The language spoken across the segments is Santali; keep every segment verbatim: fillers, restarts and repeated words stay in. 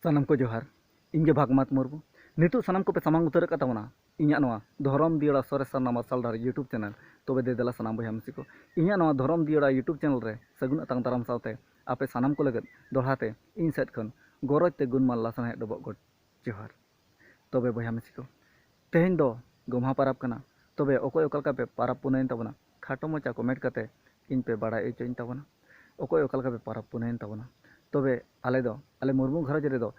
ᱥᱟᱱᱟᱢ ᱠᱚ ᱡᱚᱦᱟᱨ᱾ ᱤᱧ ᱜᱮ ᱵᱷᱟᱜᱽᱢᱟᱛ ᱢᱩᱨᱢᱩ᱾ ᱱᱤᱛᱚᱜ ᱥᱟᱱᱟᱢ ᱠᱚᱯᱮ ᱥᱟᱢᱟᱝ ᱩᱛᱟᱹᱨ ᱟᱠᱟᱫ ᱛᱟᱵᱚᱱᱟ ᱤᱧᱟᱹᱜ ᱱᱚᱣᱟ ᱫᱷᱚᱨᱚᱢ ᱫᱤᱭᱟᱹᱲᱟ ᱥᱚᱨᱮᱥ ᱥᱟᱨᱱᱟ ᱢᱟᱨᱥᱟᱞ ᱰᱟᱦᱟᱨ YouTube ᱪᱮᱱᱮᱞ᱾ ᱛᱚᱵᱮ ᱫᱮ ᱫᱮᱞᱟ ᱥᱟᱱᱟᱢ ᱵᱚᱭᱦᱟ ᱢᱤᱥᱤ ᱠᱚ, ᱤᱧᱟᱹᱜ ᱱᱚᱣᱟ ᱫᱷᱚᱨᱚᱢ ᱫᱤᱭᱟᱹᱲᱟ YouTube ᱪᱮᱱᱮᱞ ᱨᱮ ᱥᱟᱹᱜᱩᱱ ᱟᱛᱟᱝ ᱫᱟᱨᱟᱢ ᱥᱟᱶᱛᱮ ᱟᱯᱮ ᱥᱟᱱᱟᱢ ᱠᱚ ᱞᱟᱹᱜᱤᱫ ᱫᱚᱦᱲᱟ ᱛᱮ ᱤᱧ ᱥᱮᱫ ᱠᱷᱚᱱ ᱜᱚᱨᱚᱡᱽ ᱛᱮ ᱜᱩᱱᱢᱟᱱ ᱞᱟᱥᱟᱲᱦᱮᱫ ᱰᱚᱵᱚᱜ ᱜᱚᱰ ᱡᱚᱦᱟᱨ᱾ ᱛᱚᱵᱮ ᱵᱚᱭᱦᱟ ᱢᱤᱥᱤ ᱠᱚ, ᱛᱮᱦᱮᱧ ᱫᱚ ᱜᱚᱢᱦᱟ ᱯᱟᱨᱟᱵᱽ ᱠᱟᱱᱟ᱾ ᱛᱚᱵᱮ ᱚᱠᱚᱭ ᱚᱠᱟ ᱞᱮᱠᱟ ᱯᱮ ᱯᱟᱨᱟᱵᱽ ᱯᱩᱱᱟᱹᱭᱮᱱ ᱛᱟᱵᱚᱱᱟ, ᱠᱷᱟᱴᱚ ᱢᱟᱪᱷᱟ ᱠᱚᱢᱮᱱᱴ ᱠᱟᱛᱮ ᱤᱧ ᱯᱮ ᱵᱟᱲᱟᱭ ᱦᱚᱪᱚᱧ ᱛᱟᱵᱚᱱᱟ, ᱚᱠᱚᱭ ᱚᱠᱟ ᱞᱮᱠᱟ ᱯᱮ ᱯᱟᱨᱟᱵᱽ ᱯᱩᱱᱟᱹᱭᱮᱱ ᱛᱟᱵᱚᱱᱟ᱾ ᱛᱚᱵᱮ ᱟᱞᱮ ᱫᱚ, ᱟᱞᱮ ᱢᱩᱨᱢᱩ ᱜᱷᱟᱨᱚᱸᱡᱽ ᱨᱮᱫᱚ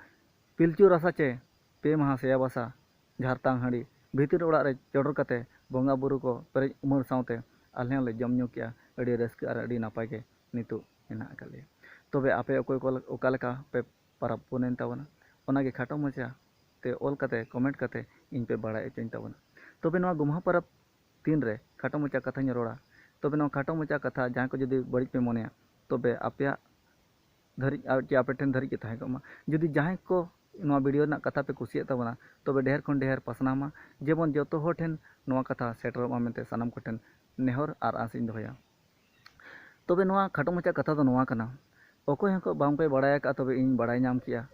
ᱯᱤᱞᱪᱩ ᱨᱟᱥᱟ ᱪᱮ ᱯᱮ ᱢᱟᱦᱟ ᱥᱮᱭᱟ ᱵᱟᱥᱟ ᱡᱷᱟᱨᱛᱟᱝ ᱦᱟᱺᱰᱤ ᱵᱷᱤᱛᱤᱨ ᱚᱲᱟᱜ ᱨᱮ ᱪᱚᱰᱚᱨ ᱠᱟᱛᱮ ᱵᱚᱸᱜᱟ ᱵᱩᱨᱩ ᱠᱚ ᱯᱮᱨᱮᱡ ᱩᱢᱟᱹᱲ ᱥᱟᱶᱛᱮ ᱟᱞᱮ ᱦᱚᱸᱞᱮ ᱡᱚᱢ ᱧᱩ ᱠᱮᱜᱼᱟ᱾ ᱟᱹᱰᱤ ᱨᱟᱹᱥᱠᱟᱹ ᱟᱨ ᱟᱹᱰᱤ ᱱᱟᱯᱟᱭ ᱜᱮ ᱱᱤᱛᱚᱜ ᱢᱮᱱᱟᱜ ᱟᱠᱟᱫ ᱞᱮᱭᱟ᱾ ᱛᱚᱵᱮ ᱟᱯᱮ ᱚᱠᱚᱭ ᱠᱚ ᱚᱠᱟ ᱞᱮᱠᱟ ᱯᱮ ᱯᱟᱨᱟᱵᱽ ᱯᱩᱱᱟᱹᱭᱮᱱ ᱛᱟᱵᱚᱱᱟ, ᱚᱱᱟᱜᱮ ᱠᱷᱟᱴᱚ ᱢᱟᱪᱷᱟ ᱛᱮ ᱚᱞ ᱠᱟᱛᱮ ᱠᱚᱢᱮᱱᱴ ᱠᱟᱛᱮ ᱤᱧ ᱯᱮ ᱵᱟᱲᱟᱭ ᱦᱚᱪᱚᱧ ᱛᱟᱵᱚᱱᱟ᱾ ᱛᱚᱵᱮ ᱱᱚᱣᱟ ᱜᱚᱢᱦᱟ ᱯᱟᱨᱟᱵᱽ ᱛᱤᱱ ᱨᱮ ᱠᱷᱟᱴᱚ ᱢᱟᱪᱷᱟ ᱠᱟᱛᱷᱟᱧ ᱨᱚᱲᱟ, ᱛᱚᱵᱮ ᱱᱚᱣᱟ ᱠᱷᱟᱴᱚ ᱢᱟᱪᱷᱟ ᱠᱟᱛᱷᱟ ᱡᱟᱦᱟᱸᱭ ᱠᱚ ᱡᱩᱫᱤ ᱵᱟᱹᱲᱤᱡ ᱯᱮ ᱢᱚᱱᱮᱭᱟ, ᱛᱚᱵᱮ ᱟᱯᱮᱭᱟᱜ ᱫᱷᱟᱹᱨᱤᱡ ᱟᱨ ᱪᱮ ᱟᱯᱮ ᱴᱷᱮᱱ ᱫᱷᱟᱹᱨᱤᱡ ᱜᱮ ᱛᱟᱦᱮᱸ ᱠᱚᱜ ᱢᱟ᱾ ᱡᱩᱫᱤ ᱡᱟᱦᱟᱸᱭ ᱠᱚ ᱱᱚᱣᱟ ᱵᱷᱤᱰᱤᱭᱳ ᱨᱮᱱᱟᱜ ᱠᱟᱛᱷᱟ ᱯᱮ ᱠᱩᱥᱤᱭᱟᱜ ᱛᱟᱵᱚᱱᱟ, ᱛᱚᱵᱮ ᱰᱷᱮᱨ ᱠᱷᱚᱱ ᱰᱷᱮᱨ ᱯᱟᱥᱱᱟᱣ ᱢᱟ, ᱡᱮᱢᱚᱱ ᱡᱚᱛᱚ ᱦᱚᱲ ᱴᱷᱮᱱ ᱱᱚᱣᱟ ᱠᱟᱛᱷᱟ ᱥᱮᱴᱮᱨᱚᱜ ᱢᱟ ᱢᱮᱱᱛᱮ ᱥᱟᱱᱟᱢ ᱠᱚᱴᱷᱮᱱ ᱱᱮᱦᱚᱨ ᱟᱨ ᱟᱸᱥ ᱤᱧ ᱫᱚᱦᱚᱭᱟ᱾ ᱛᱚᱵᱮ ᱱᱚᱣᱟ ᱠᱷᱟᱴᱚ ᱢᱟᱪᱷᱟ ᱠᱟᱛᱷᱟ ᱫᱚ ᱱᱚᱣᱟ ᱠᱟᱱᱟ, ᱚᱠᱚᱭ ᱦᱚᱸ ᱠᱚ ᱵᱟᱝ ᱯᱮ ᱵᱟᱲᱟᱭ ᱟᱠᱟᱫᱼᱟ, ᱛᱚᱵᱮ ᱤᱧ ᱵᱟᱲᱟᱭ ᱧᱟᱢ ᱠᱮᱜᱼᱟ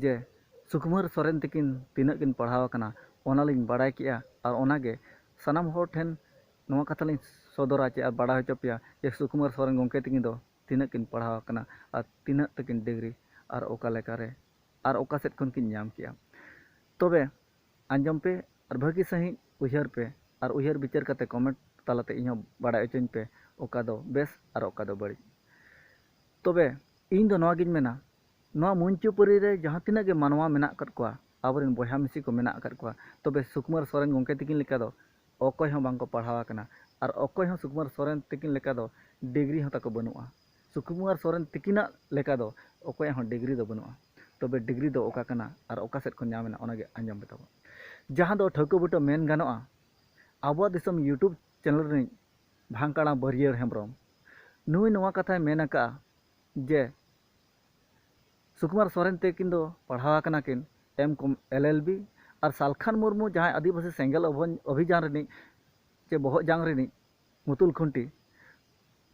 ᱡᱮ ᱥᱩᱠᱩᱢᱟᱨ ᱥᱚᱨᱮᱱ ᱛᱤᱠᱤᱱ ᱛᱤᱱᱟᱹᱜ ᱠᱤᱱ ᱯᱟᱲᱦᱟᱣ ᱟᱠᱟᱱᱟ, ᱚᱱᱟᱞᱤᱧ ᱵᱟᱲᱟᱭ ᱠᱮᱜᱼᱟ᱾ ᱟᱨ ᱚᱱᱟᱜᱮ ᱥᱟᱱᱟᱢ ᱦᱚᱲ ᱴᱷᱮᱱ ᱱᱚᱣᱟ ᱠᱟᱛᱷᱟ ᱞᱤᱧ ᱥᱚᱫᱚᱨᱟ ᱪᱮ ᱟᱨ ᱵᱟᱲᱟᱭ ᱦᱚᱪᱚ ᱯᱮᱭᱟ ᱡᱮ ᱥᱩᱠᱩᱢᱟᱨ ᱥᱚᱨᱮᱱ ᱜᱚᱢᱠᱮ ᱛᱤᱠᱤᱱ ᱫᱚ ᱛᱤᱱᱟᱹᱜ ᱠᱤᱱ ᱯᱟᱲᱦᱟᱣ ᱟᱠᱟᱱᱟ ᱟᱨ ᱛᱤᱱᱟᱹᱜ ᱛᱟᱹᱠᱤᱱ ᱰᱤᱜᱽᱨᱤ ᱟᱨ ᱚᱠᱟ ᱞᱮᱠᱟᱨᱮ ᱟᱨ ᱚᱠᱟ ᱥᱮᱫ ᱠᱷᱚᱱ ᱠᱤᱱ ᱧᱟᱢ ᱠᱮᱜᱼᱟ᱾ ᱛᱚᱵᱮ ᱟᱸᱡᱚᱢ ᱯᱮ ᱟᱨ ᱵᱷᱟᱹᱜᱤ ᱥᱟᱺᱦᱤᱡ ᱩᱭᱦᱟᱹᱨ ᱯᱮ ᱟᱨ ᱩᱭᱦᱟᱹᱨ ᱵᱤᱪᱟᱹᱨ ᱠᱟᱛᱮ ᱠᱚᱢᱮᱱᱴ ᱛᱟᱞᱟᱛᱮ ᱤᱧ ᱦᱚᱸ ᱵᱟᱲᱟᱭ ᱦᱚᱪᱚᱧ ᱯᱮ, ᱚᱠᱟ ᱫᱚ ᱵᱮᱥ ᱟᱨ ᱚᱠᱟ ᱫᱚ ᱵᱟᱹᱲᱤᱡ᱾ ᱛᱚᱵᱮ ᱤᱧ ᱫᱚ ᱱᱚᱣᱟ ᱜᱤᱧ ᱢᱮᱱᱟ, ᱱᱚᱣᱟ ᱢᱚᱧᱪᱚᱯᱩᱨᱤ ᱨᱮ ᱡᱟᱦᱟᱸ ᱛᱤᱱᱟᱹᱜ ᱜᱮ ᱢᱟᱱᱣᱟ ᱢᱮᱱᱟᱜ ᱟᱠᱟᱫ ᱠᱚᱣᱟ, ᱟᱵᱚᱨᱮᱱ ᱵᱚᱭᱦᱟ ᱢᱤᱥᱤ ᱠᱚ ᱢᱮᱱᱟᱜ ᱟᱠᱟᱫ ᱠᱚᱣᱟ, ᱛᱚᱵᱮ ᱥᱩᱠᱩᱢᱟᱨ ᱥᱚᱨᱮᱱ ᱜᱚᱢᱠᱮ ᱛᱤᱠᱤᱱ ᱞᱮᱠᱟ ᱫᱚ ᱚᱠᱚᱭ ᱦᱚᱸ ᱵᱟᱝᱠᱚ ᱯᱟᱲᱦᱟᱣ ᱟᱠᱟᱱᱟ᱾ ᱟᱨ ᱚᱠᱚᱭ ᱦᱚᱸ ᱥᱩᱠᱩᱢᱟᱨ ᱥᱚᱨᱮᱱ ᱛᱤᱠᱤᱱ ᱞᱮᱠᱟ ᱫᱚ ᱰᱤᱜᱽᱨᱤ ᱦᱚᱸ ᱛᱟᱠᱚ ᱵᱟᱹᱱᱩᱜᱼᱟ᱾ ᱥᱩᱠᱩᱢᱟᱨ ᱥᱚᱨᱮᱱ ᱛᱤᱠᱤᱱᱟᱜ ᱞᱮᱠᱟ ᱫᱚ ᱚᱠᱚᱭᱟᱜ ᱦᱚᱸ ᱰᱤᱜᱽᱨᱤ ᱫᱚ ᱵᱟᱹᱱᱩᱜᱼᱟ᱾ ᱛᱚᱵᱮ ᱰᱤᱜᱽᱨᱤ ᱫᱚ ᱚᱠᱟ ᱠᱟᱱᱟ ᱟᱨ ᱚᱠᱟ ᱥᱮᱫ ᱠᱷᱚᱱ ᱧᱟᱢ ᱮᱱᱟ, ᱚᱱᱟᱜᱮ ᱟᱸᱡᱚᱢ ᱯᱮ ᱛᱟᱵᱚᱱ᱾ ᱡᱟᱦᱟᱸ ᱫᱚ ᱴᱷᱟᱹᱣᱠᱟᱹ ᱵᱩᱴᱟᱹ ᱢᱮᱱ ᱜᱟᱱᱚᱜᱼᱟ, ᱟᱵᱚᱣᱟᱜ ᱫᱤᱥᱚᱢ YouTube ᱪᱮᱱᱮᱞ ᱨᱤᱱᱤᱡ ᱵᱷᱟᱝᱠᱟᱲᱟ ᱵᱟᱹᱨᱭᱟᱹᱲ ᱦᱮᱢᱵᱨᱚᱢ, ᱱᱩᱭ ᱱᱚᱣᱟ ᱠᱟᱛᱷᱟᱭ ᱢᱮᱱ ᱟᱠᱟᱫᱼᱟ ᱡᱮ ᱥᱩᱠᱩᱢᱟᱨ ᱥᱚᱨᱮᱱ ᱛᱟᱹᱠᱤᱱ ᱫᱚ ᱯᱟᱲᱦᱟᱣ ᱟᱠᱟᱱᱟ ᱠᱤᱱ ᱮᱢ ᱠᱚᱢ ᱮᱞ ᱮᱞ ᱵᱤ, ᱟᱨ ᱥᱟᱞᱠᱷᱟᱱ ᱢᱩᱨᱢᱩ, ᱡᱟᱦᱟᱸᱭ ᱟᱹᱫᱤᱵᱟᱹᱥᱤ ᱥᱮᱸᱜᱮᱞ ᱚᱵᱷᱚᱱ-, ᱚᱵᱷᱤᱡᱟᱱ ᱨᱤᱱᱤᱡ ᱪᱮ ᱵᱚᱦᱚᱜ ᱡᱟᱝ ᱨᱤᱱᱤᱡ ᱢᱩᱛᱩᱞ ᱠᱷᱩᱱᱴᱤ,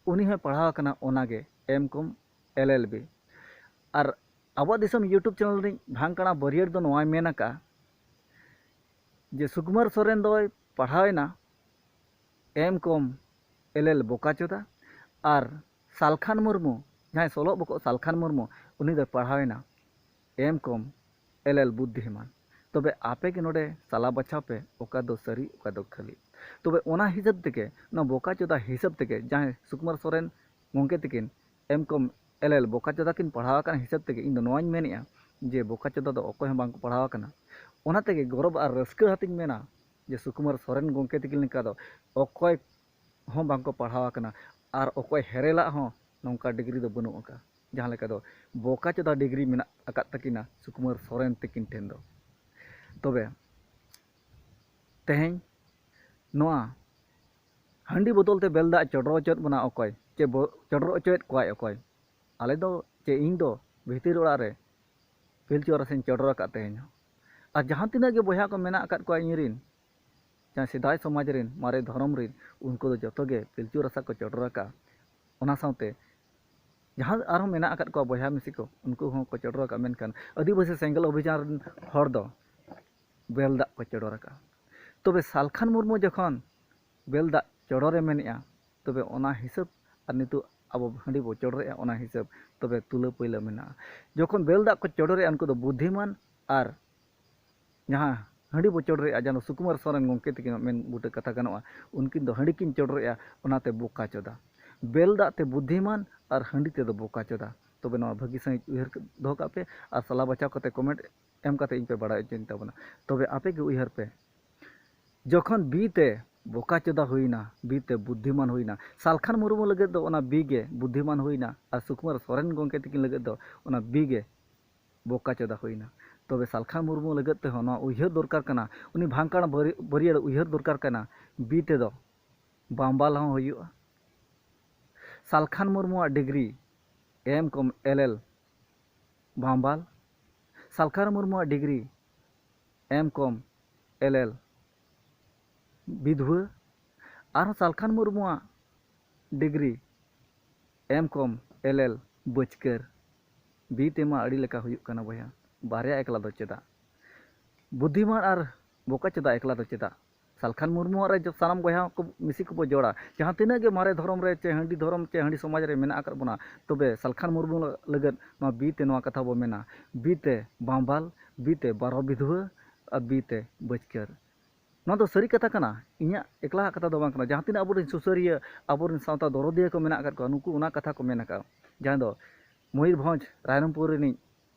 ᱩᱱᱤ ᱦᱚᱸᱭ ᱯᱟᱲᱦᱟᱣ ᱟᱠᱟᱱᱟ ᱚᱱᱟᱜᱮ ᱮᱢ ᱠᱚᱢ ᱮᱞ ᱮᱞ ᱵᱤ᱾ ᱟᱨ ᱟᱵᱚᱣᱟᱜ ᱫᱤᱥᱚᱢ YouTube ᱪᱮᱱᱮᱞ ᱨᱤᱱᱤᱡ ᱵᱷᱟᱝᱠᱟᱲᱟ ᱵᱟᱹᱨᱭᱟᱹᱲ ᱫᱚ ᱱᱚᱣᱟᱭ ᱢᱮᱱ ᱟᱠᱟᱫᱼᱟ ᱡᱮ ᱥᱩᱠᱩᱢᱟᱨ ᱥᱚᱨᱮᱱ ᱫᱚᱭ ᱯᱟᱲᱦᱟᱣ ᱮᱱᱟ M.Com LL ᱵᱚᱠᱟᱪᱚᱫᱟ, ᱟᱨ ᱥᱟᱞᱠᱷᱟᱱ ᱢᱩᱨᱢᱩ, ᱡᱟᱦᱟᱸᱭ ᱥᱚᱞᱚᱜ ᱵᱚᱠᱚᱜ ᱥᱟᱞᱠᱷᱟᱱ ᱢᱩᱨᱢᱩ, ᱩᱱᱤ ᱫᱚᱭ ᱯᱟᱲᱦᱟᱣ ᱮᱱᱟ M.Com LL ᱵᱩᱫᱽᱫᱷᱤᱢᱟᱱ᱾ ᱛᱚᱵᱮ ᱟᱯᱮ ᱜᱮ ᱱᱚᱰᱮ ᱥᱟᱞᱟ ᱵᱟᱪᱷᱟᱣ ᱯᱮ, ᱚᱠᱟ ᱫᱚ ᱥᱟᱹᱨᱤ, ᱚᱠᱟ ᱫᱚ ᱠᱷᱟᱹᱞᱤ᱾ ᱛᱚᱵᱮ ᱚᱱᱟ ᱦᱤᱥᱟᱹᱵ ᱛᱮᱜᱮ, ᱱᱚᱣᱟ ᱵᱚᱠᱟᱪᱚᱫᱟ ᱦᱤᱥᱟᱹᱵ ᱛᱮᱜᱮ, ᱡᱟᱦᱟᱸᱭ ᱥᱩᱠᱩᱢᱟᱨ ᱥᱚᱨᱮᱱ ᱜᱚᱢᱠᱮ ᱛᱟᱹᱠᱤᱱ M.Com LL ᱵᱚᱠᱟᱪᱚᱫᱟ ᱠᱤᱱ ᱯᱟᱲᱦᱟᱣ ᱟᱠᱟᱱ ᱦᱤᱥᱟᱹᱵ ᱛᱮᱜᱮ ᱤᱧ ᱫᱚ ᱱᱚᱣᱟᱧ ᱢᱮᱱᱮᱫᱼᱟ ᱡᱮ ᱵᱚᱠᱟᱪᱚᱫᱟ ᱫᱚ ᱚᱠᱚᱭ ᱦᱚᱸ ᱵᱟᱝᱠᱚ ᱯᱟᱲᱦᱟᱣ ᱟᱠᱟᱱᱟ᱾ ᱚᱱᱟ ᱛᱮᱜᱮ ᱜᱚᱨᱚᱵᱽ ᱟᱨ ᱨᱟᱹᱥᱠᱟᱹ ᱟᱛᱮᱧ ᱢᱮᱱᱟ ᱡᱮ ᱥᱩᱠᱩᱢᱟᱨ ᱥᱚᱨᱮᱱ ᱜᱚᱢᱠᱮ ᱛᱟᱹᱠᱤᱱ ᱞᱮᱠᱟ ᱫᱚ ᱚᱠᱚᱭ ᱦᱚᱸ ᱵᱟᱝᱠᱚ ᱯᱟᱲᱦᱟᱣ ᱟᱠᱟᱱᱟ, ᱟᱨ ᱚᱠᱚᱭ ᱦᱮᱨᱮᱞᱟᱜ ᱦᱚᱸ ᱱᱚᱝᱠᱟ ᱰᱤᱜᱽᱨᱤ ᱫᱚ ᱵᱟᱹᱱᱩᱜ ᱟᱠᱟᱫ, ᱡᱟᱦᱟᱸ ᱞᱮᱠᱟ ᱫᱚ ᱵᱚᱠᱟᱪᱚᱫᱟ ᱰᱤᱜᱽᱨᱤ ᱢᱮᱱᱟᱜ ᱟᱠᱟᱫ ᱛᱟᱹᱠᱤᱱᱟ ᱥᱩᱠᱩᱢᱟᱨ ᱥᱚᱨᱮᱱ ᱛᱟᱹᱠᱤᱱ ᱴᱷᱮᱱ ᱫᱚ᱾ ᱛᱚᱵᱮ ᱛᱮᱦᱮᱧ ᱱᱚᱣᱟ ᱦᱟᱺᱰᱤ ᱵᱚᱫᱚᱞ ᱛᱮ ᱵᱮᱞ ᱫᱟᱜ ᱪᱚᱰᱚᱨ ᱦᱚᱪᱚᱭᱮᱫ ᱵᱚᱱᱟ ᱚᱠᱚᱭ, ᱪᱮ ᱵᱚ-, ᱪᱚᱰᱚᱨ ᱦᱚᱪᱚᱭᱮᱫ ᱠᱚᱣᱟᱭ ᱚᱠᱚᱭ? ᱟᱞᱮ ᱫᱚ ᱪᱮ ᱤᱧ ᱫᱚ ᱵᱷᱤᱛᱤᱨ ᱚᱲᱟᱜ ᱨᱮ ᱯᱤᱞᱪᱩ ᱨᱟᱥᱟᱧ ᱪᱚᱰᱚᱨ ᱟᱠᱟᱫ ᱛᱟᱦᱮᱸᱧ᱾ ᱟᱨ ᱡᱟᱦᱟᱸ ᱛᱤᱱᱟᱹᱜ ᱜᱮ ᱵᱚᱭᱦᱟ ᱠᱚ ᱢᱮᱱᱟᱜ ᱟᱠᱟᱫ ᱠᱚᱣᱟ ᱤᱧ ᱨᱤᱱ, ᱡᱟᱦᱟᱸ ᱥᱮᱫᱟᱭ ᱥᱚᱢᱟᱡᱽ ᱨᱤᱱ, ᱢᱟᱨᱮ ᱫᱷᱚᱨᱚᱢ ᱨᱤᱱ, ᱩᱱᱠᱩ ᱫᱚ ᱡᱚᱛᱚ ᱜᱮ ᱯᱤᱞᱪᱩ ᱨᱟᱥᱟ ᱠᱚ ᱪᱚᱰᱚᱨ ᱟᱠᱟᱫᱼᱟ᱾ ᱚᱱᱟ ᱥᱟᱶᱛᱮ ᱡᱟᱦᱟᱸ ᱟᱨᱦᱚᱸ ᱢᱮᱱᱟᱜ ᱟᱠᱟᱫ ᱠᱚᱣᱟ ᱵᱚᱭᱦᱟ ᱢᱤᱥᱤ ᱠᱚ, ᱩᱱᱠᱩ ᱦᱚᱸ ᱠᱚ ᱪᱚᱰᱚᱨ ᱟᱠᱟᱫᱼᱟ, ᱢᱮᱱᱠᱷᱟᱱ ᱟᱹᱫᱤᱵᱟᱹᱥᱤ ᱥᱮᱸᱜᱮᱞ ᱚᱵᱷᱤᱡᱟᱱ ᱨᱤᱱ ᱦᱚᱲ ᱫᱚ ᱵᱮᱞ ᱫᱟᱜ ᱠᱚ ᱪᱚᱰᱚᱨ ᱟᱠᱟᱫᱼᱟ᱾ ᱛᱚᱵᱮ ᱥᱟᱞᱠᱷᱟᱱ ᱢᱩᱨᱢᱩ ᱡᱚᱠᱷᱚᱱ ᱵᱮᱞ ᱫᱟᱜ ᱪᱚᱰᱚᱨᱮ ᱢᱮᱱᱮᱫᱼᱟ, ᱛᱚᱵᱮ ᱚᱱᱟ ᱦᱤᱥᱟᱹᱵ ᱟᱨ ᱱᱤᱛᱚᱜ ᱟᱵᱚ ᱦᱟᱺᱰᱤ ᱵᱚ ᱪᱚᱰᱚᱨᱮᱫᱼᱟ, ᱚᱱᱟ ᱦᱤᱥᱟᱹᱵ ᱛᱚᱵᱮ ᱛᱩᱞᱟᱹ ᱯᱟᱹᱭᱞᱟᱹ ᱢᱮᱱᱟᱜᱼᱟ᱾ ᱡᱚᱠᱷᱚᱱ ᱵᱮᱞ ᱫᱟᱜ ᱠᱚ ᱪᱚᱰᱚᱨᱮᱫᱼᱟ, ᱩᱱᱠᱩ ᱫᱚ ᱵᱩᱫᱽᱫᱷᱤᱢᱟᱱ ᱟᱨ ᱡᱟᱦᱟᱸ ᱦᱟᱺᱰᱤ ᱵᱚ ᱪᱚᱰᱚᱨᱮᱫᱼᱟ, ᱡᱟᱦᱟᱸ ᱫᱚ ᱥᱩᱠᱩᱢᱟᱨ ᱥᱚᱨᱮᱱ ᱜᱚᱢᱠᱮ ᱛᱟᱹᱠᱤᱱᱟᱜ ᱢᱮᱱ ᱵᱩᱴᱟᱹ ᱠᱟᱛᱷᱟ ᱜᱟᱱᱚᱜᱼᱟ, ᱩᱱᱠᱤᱱ ᱫᱚ ᱦᱟᱺᱰᱤ ᱠᱤᱱ ᱪᱚᱰᱚᱨᱮᱫᱼᱟ, ᱚᱱᱟᱛᱮ ᱵᱚᱠᱟᱪᱚᱫᱟ᱾ ᱵᱮᱞ ᱫᱟᱜ ᱛᱮ ᱵᱩᱫᱽᱫᱷᱤᱢᱟᱱ ᱟᱨ ᱦᱟᱺᱰᱤ ᱛᱮᱫᱚ ᱵᱚᱠᱟᱪᱚᱫᱟ᱾ ᱛᱚᱵᱮ ᱱᱚᱣᱟ ᱵᱷᱟᱹᱜᱤ ᱥᱟᱺᱦᱤᱡ ᱩᱭᱦᱟᱹᱨ ᱫᱚᱦᱚ ᱠᱟᱜ ᱯᱮ ᱟᱨ ᱥᱟᱞᱟ ᱵᱟᱪᱷᱟᱣ ᱠᱟᱛᱮ comment ᱮᱢ ᱠᱟᱛᱮ ᱤᱧ ᱯᱮ ᱵᱟᱲᱟᱭ ᱦᱚᱪᱚᱧ ᱛᱟᱵᱚᱱᱟ᱾ ᱛᱚᱵᱮ ᱟᱯᱮ ᱜᱮ ᱩᱭᱦᱟᱹᱨ ᱯᱮ, ᱡᱚᱠᱷᱚᱱ B ᱛᱮ ᱵᱚᱠᱟᱪᱚᱫᱟ ᱦᱩᱭᱱᱟ, B ᱛᱮ ᱵᱩᱫᱽᱫᱷᱤᱢᱟᱱ ᱦᱩᱭᱱᱟ, ᱥᱟᱞᱠᱷᱟᱱ ᱢᱩᱨᱢᱩ ᱞᱟᱹᱜᱤᱫ ᱫᱚ ᱚᱱᱟ B ᱜᱮ ᱵᱩᱫᱽᱫᱷᱤᱢᱟᱱ ᱦᱩᱭᱱᱟ, ᱟᱨ ᱥᱩᱠᱩᱢᱟᱨ ᱥᱚᱨᱮᱱ ᱜᱚᱢᱠᱮ ᱛᱤᱠᱤᱱ ᱞᱟᱹᱜᱤᱫ ᱫᱚ ᱚᱱᱟ B ᱜᱮ ᱵᱚᱠᱟᱪᱚᱫᱟ ᱦᱩᱭᱱᱟ᱾ ᱛᱚᱵᱮ ᱥᱟᱞᱠᱷᱟᱱ ᱢᱩᱨᱢᱩ ᱞᱟᱹᱜᱤᱫ ᱛᱮᱦᱚᱸ ᱱᱚᱣᱟ ᱩᱭᱦᱟᱹᱨ ᱫᱚᱨᱠᱟᱨ ᱠᱟᱱᱟ, ᱩᱱᱤ ᱵᱷᱟᱝᱠᱟᱲ ᱵᱟᱹᱨᱤ-, ᱵᱟᱹᱨᱭᱟᱹᱲ ᱩᱭᱦᱟᱹᱨ ᱫᱚᱨᱠᱟᱨ ᱠᱟᱱᱟ, B ᱛᱮᱫᱚ ᱵᱟᱢᱵᱟᱞ ᱦᱚᱸ ᱦᱩᱭᱩᱜᱼᱟ᱾ ᱥᱟᱞᱠᱷᱟᱱ ᱢᱩᱨᱢᱩᱣᱟᱜ degree M.Com LL ᱵᱟᱢᱵᱟᱞ, ᱥᱟᱞᱠᱷᱟᱱ ᱢᱩᱨᱢᱩᱣᱟᱜ degree M.Com LL ᱵᱤᱫᱷᱩᱣᱟᱹ, ᱟᱨᱦᱚᱸ ᱥᱟᱞᱠᱷᱟᱱ ᱢᱩᱨᱢᱩᱣᱟᱜ degree M.Com LL ᱵᱟᱹᱪᱠᱟᱹᱨ᱾ ᱵᱤ ᱛᱮᱢᱟ ᱟᱹᱰᱤ ᱞᱮᱠᱟ ᱦᱩᱭᱩᱜ ᱠᱟᱱᱟ ᱵᱚᱭᱦᱟ, ᱵᱟᱨᱭᱟ ᱮᱠᱞᱟ ᱫᱚ ᱪᱮᱫᱟᱜ? ᱵᱩᱫᱽᱫᱷᱤᱢᱟᱱ ᱟᱨ ᱵᱚᱠᱟ ᱪᱮᱫᱟᱜ ᱮᱠᱞᱟ ᱫᱚ ᱪᱮᱫᱟᱜ? ᱥᱟᱞᱠᱷᱟᱱ ᱢᱩᱨᱢᱩᱣᱟᱜ ᱨᱮ ᱥᱟᱱᱟᱢ ᱵᱚᱭᱦᱟ ᱠᱚ ᱢᱤᱥᱤ ᱠᱚᱵᱚ ᱡᱚᱲᱟ, ᱡᱟᱦᱟᱸ ᱛᱤᱱᱟᱹᱜ ᱜᱮ ᱢᱟᱨᱮ ᱫᱷᱚᱨᱚᱢ ᱨᱮ ᱪᱮ ᱦᱟᱺᱰᱤ ᱫᱷᱚᱨᱚᱢ ᱪᱮ ᱦᱟᱺᱰᱤ ᱥᱚᱢᱟᱡᱽ ᱨᱮ ᱢᱮᱱᱟᱜ ᱟᱠᱟᱫ ᱵᱚᱱᱟ, ᱛᱚᱵᱮ ᱥᱟᱞᱠᱷᱟᱱ ᱢᱩᱨᱢᱩ ᱞᱟᱹᱜᱤᱫ ᱱᱚᱣᱟ ᱵᱤ ᱛᱮ ᱱᱚᱣᱟ ᱠᱟᱛᱷᱟ ᱵᱚ ᱢᱮᱱᱟ, ᱵᱤ ᱛᱮ ᱵᱟᱢᱵᱟᱞ, ᱵᱤ ᱛᱮ ᱵᱟᱨᱚ ᱵᱤᱫᱷᱩᱣᱟᱹ ᱟᱨ ᱵᱤ ᱛᱮ ᱵᱟᱹᱪᱠᱟᱹᱨ᱾ ᱱᱚᱣᱟ ᱫᱚ ᱥᱟᱹᱨᱤ ᱠᱟᱛᱷᱟ ᱠᱟᱱᱟ, ᱤᱧᱟᱹᱜ ᱮᱠᱞᱟᱣᱟᱜ ᱠᱟᱛᱷᱟ ᱫᱚ ᱵᱟᱝ ᱠᱟᱱᱟ᱾ ᱡᱟᱦᱟᱸ ᱛᱤᱱᱟᱹᱜ ᱟᱵᱚᱨᱮᱱ ᱥᱩᱥᱟᱹᱨᱤᱭᱟᱹ, ᱟᱵᱚᱨᱮᱱ ᱥᱟᱶᱛᱟ ᱫᱚᱨᱚᱫᱤᱭᱟᱹ ᱠᱚ ᱢᱮᱱᱟᱜ ᱟᱠᱟᱫ ᱠᱚᱣᱟ, ᱱᱩᱠᱩ ᱚᱱᱟ ᱠᱟᱛᱷᱟ ᱠᱚ ᱢᱮᱱ ᱟᱠᱟᱫᱼᱟ, ᱡᱟᱦᱟᱸ ᱫᱚ ᱢᱚᱭᱩᱨᱵᱷᱚᱸᱡᱽ ᱨᱟᱭᱨᱚᱝᱯᱩᱨ ᱨᱤᱱᱤᱡ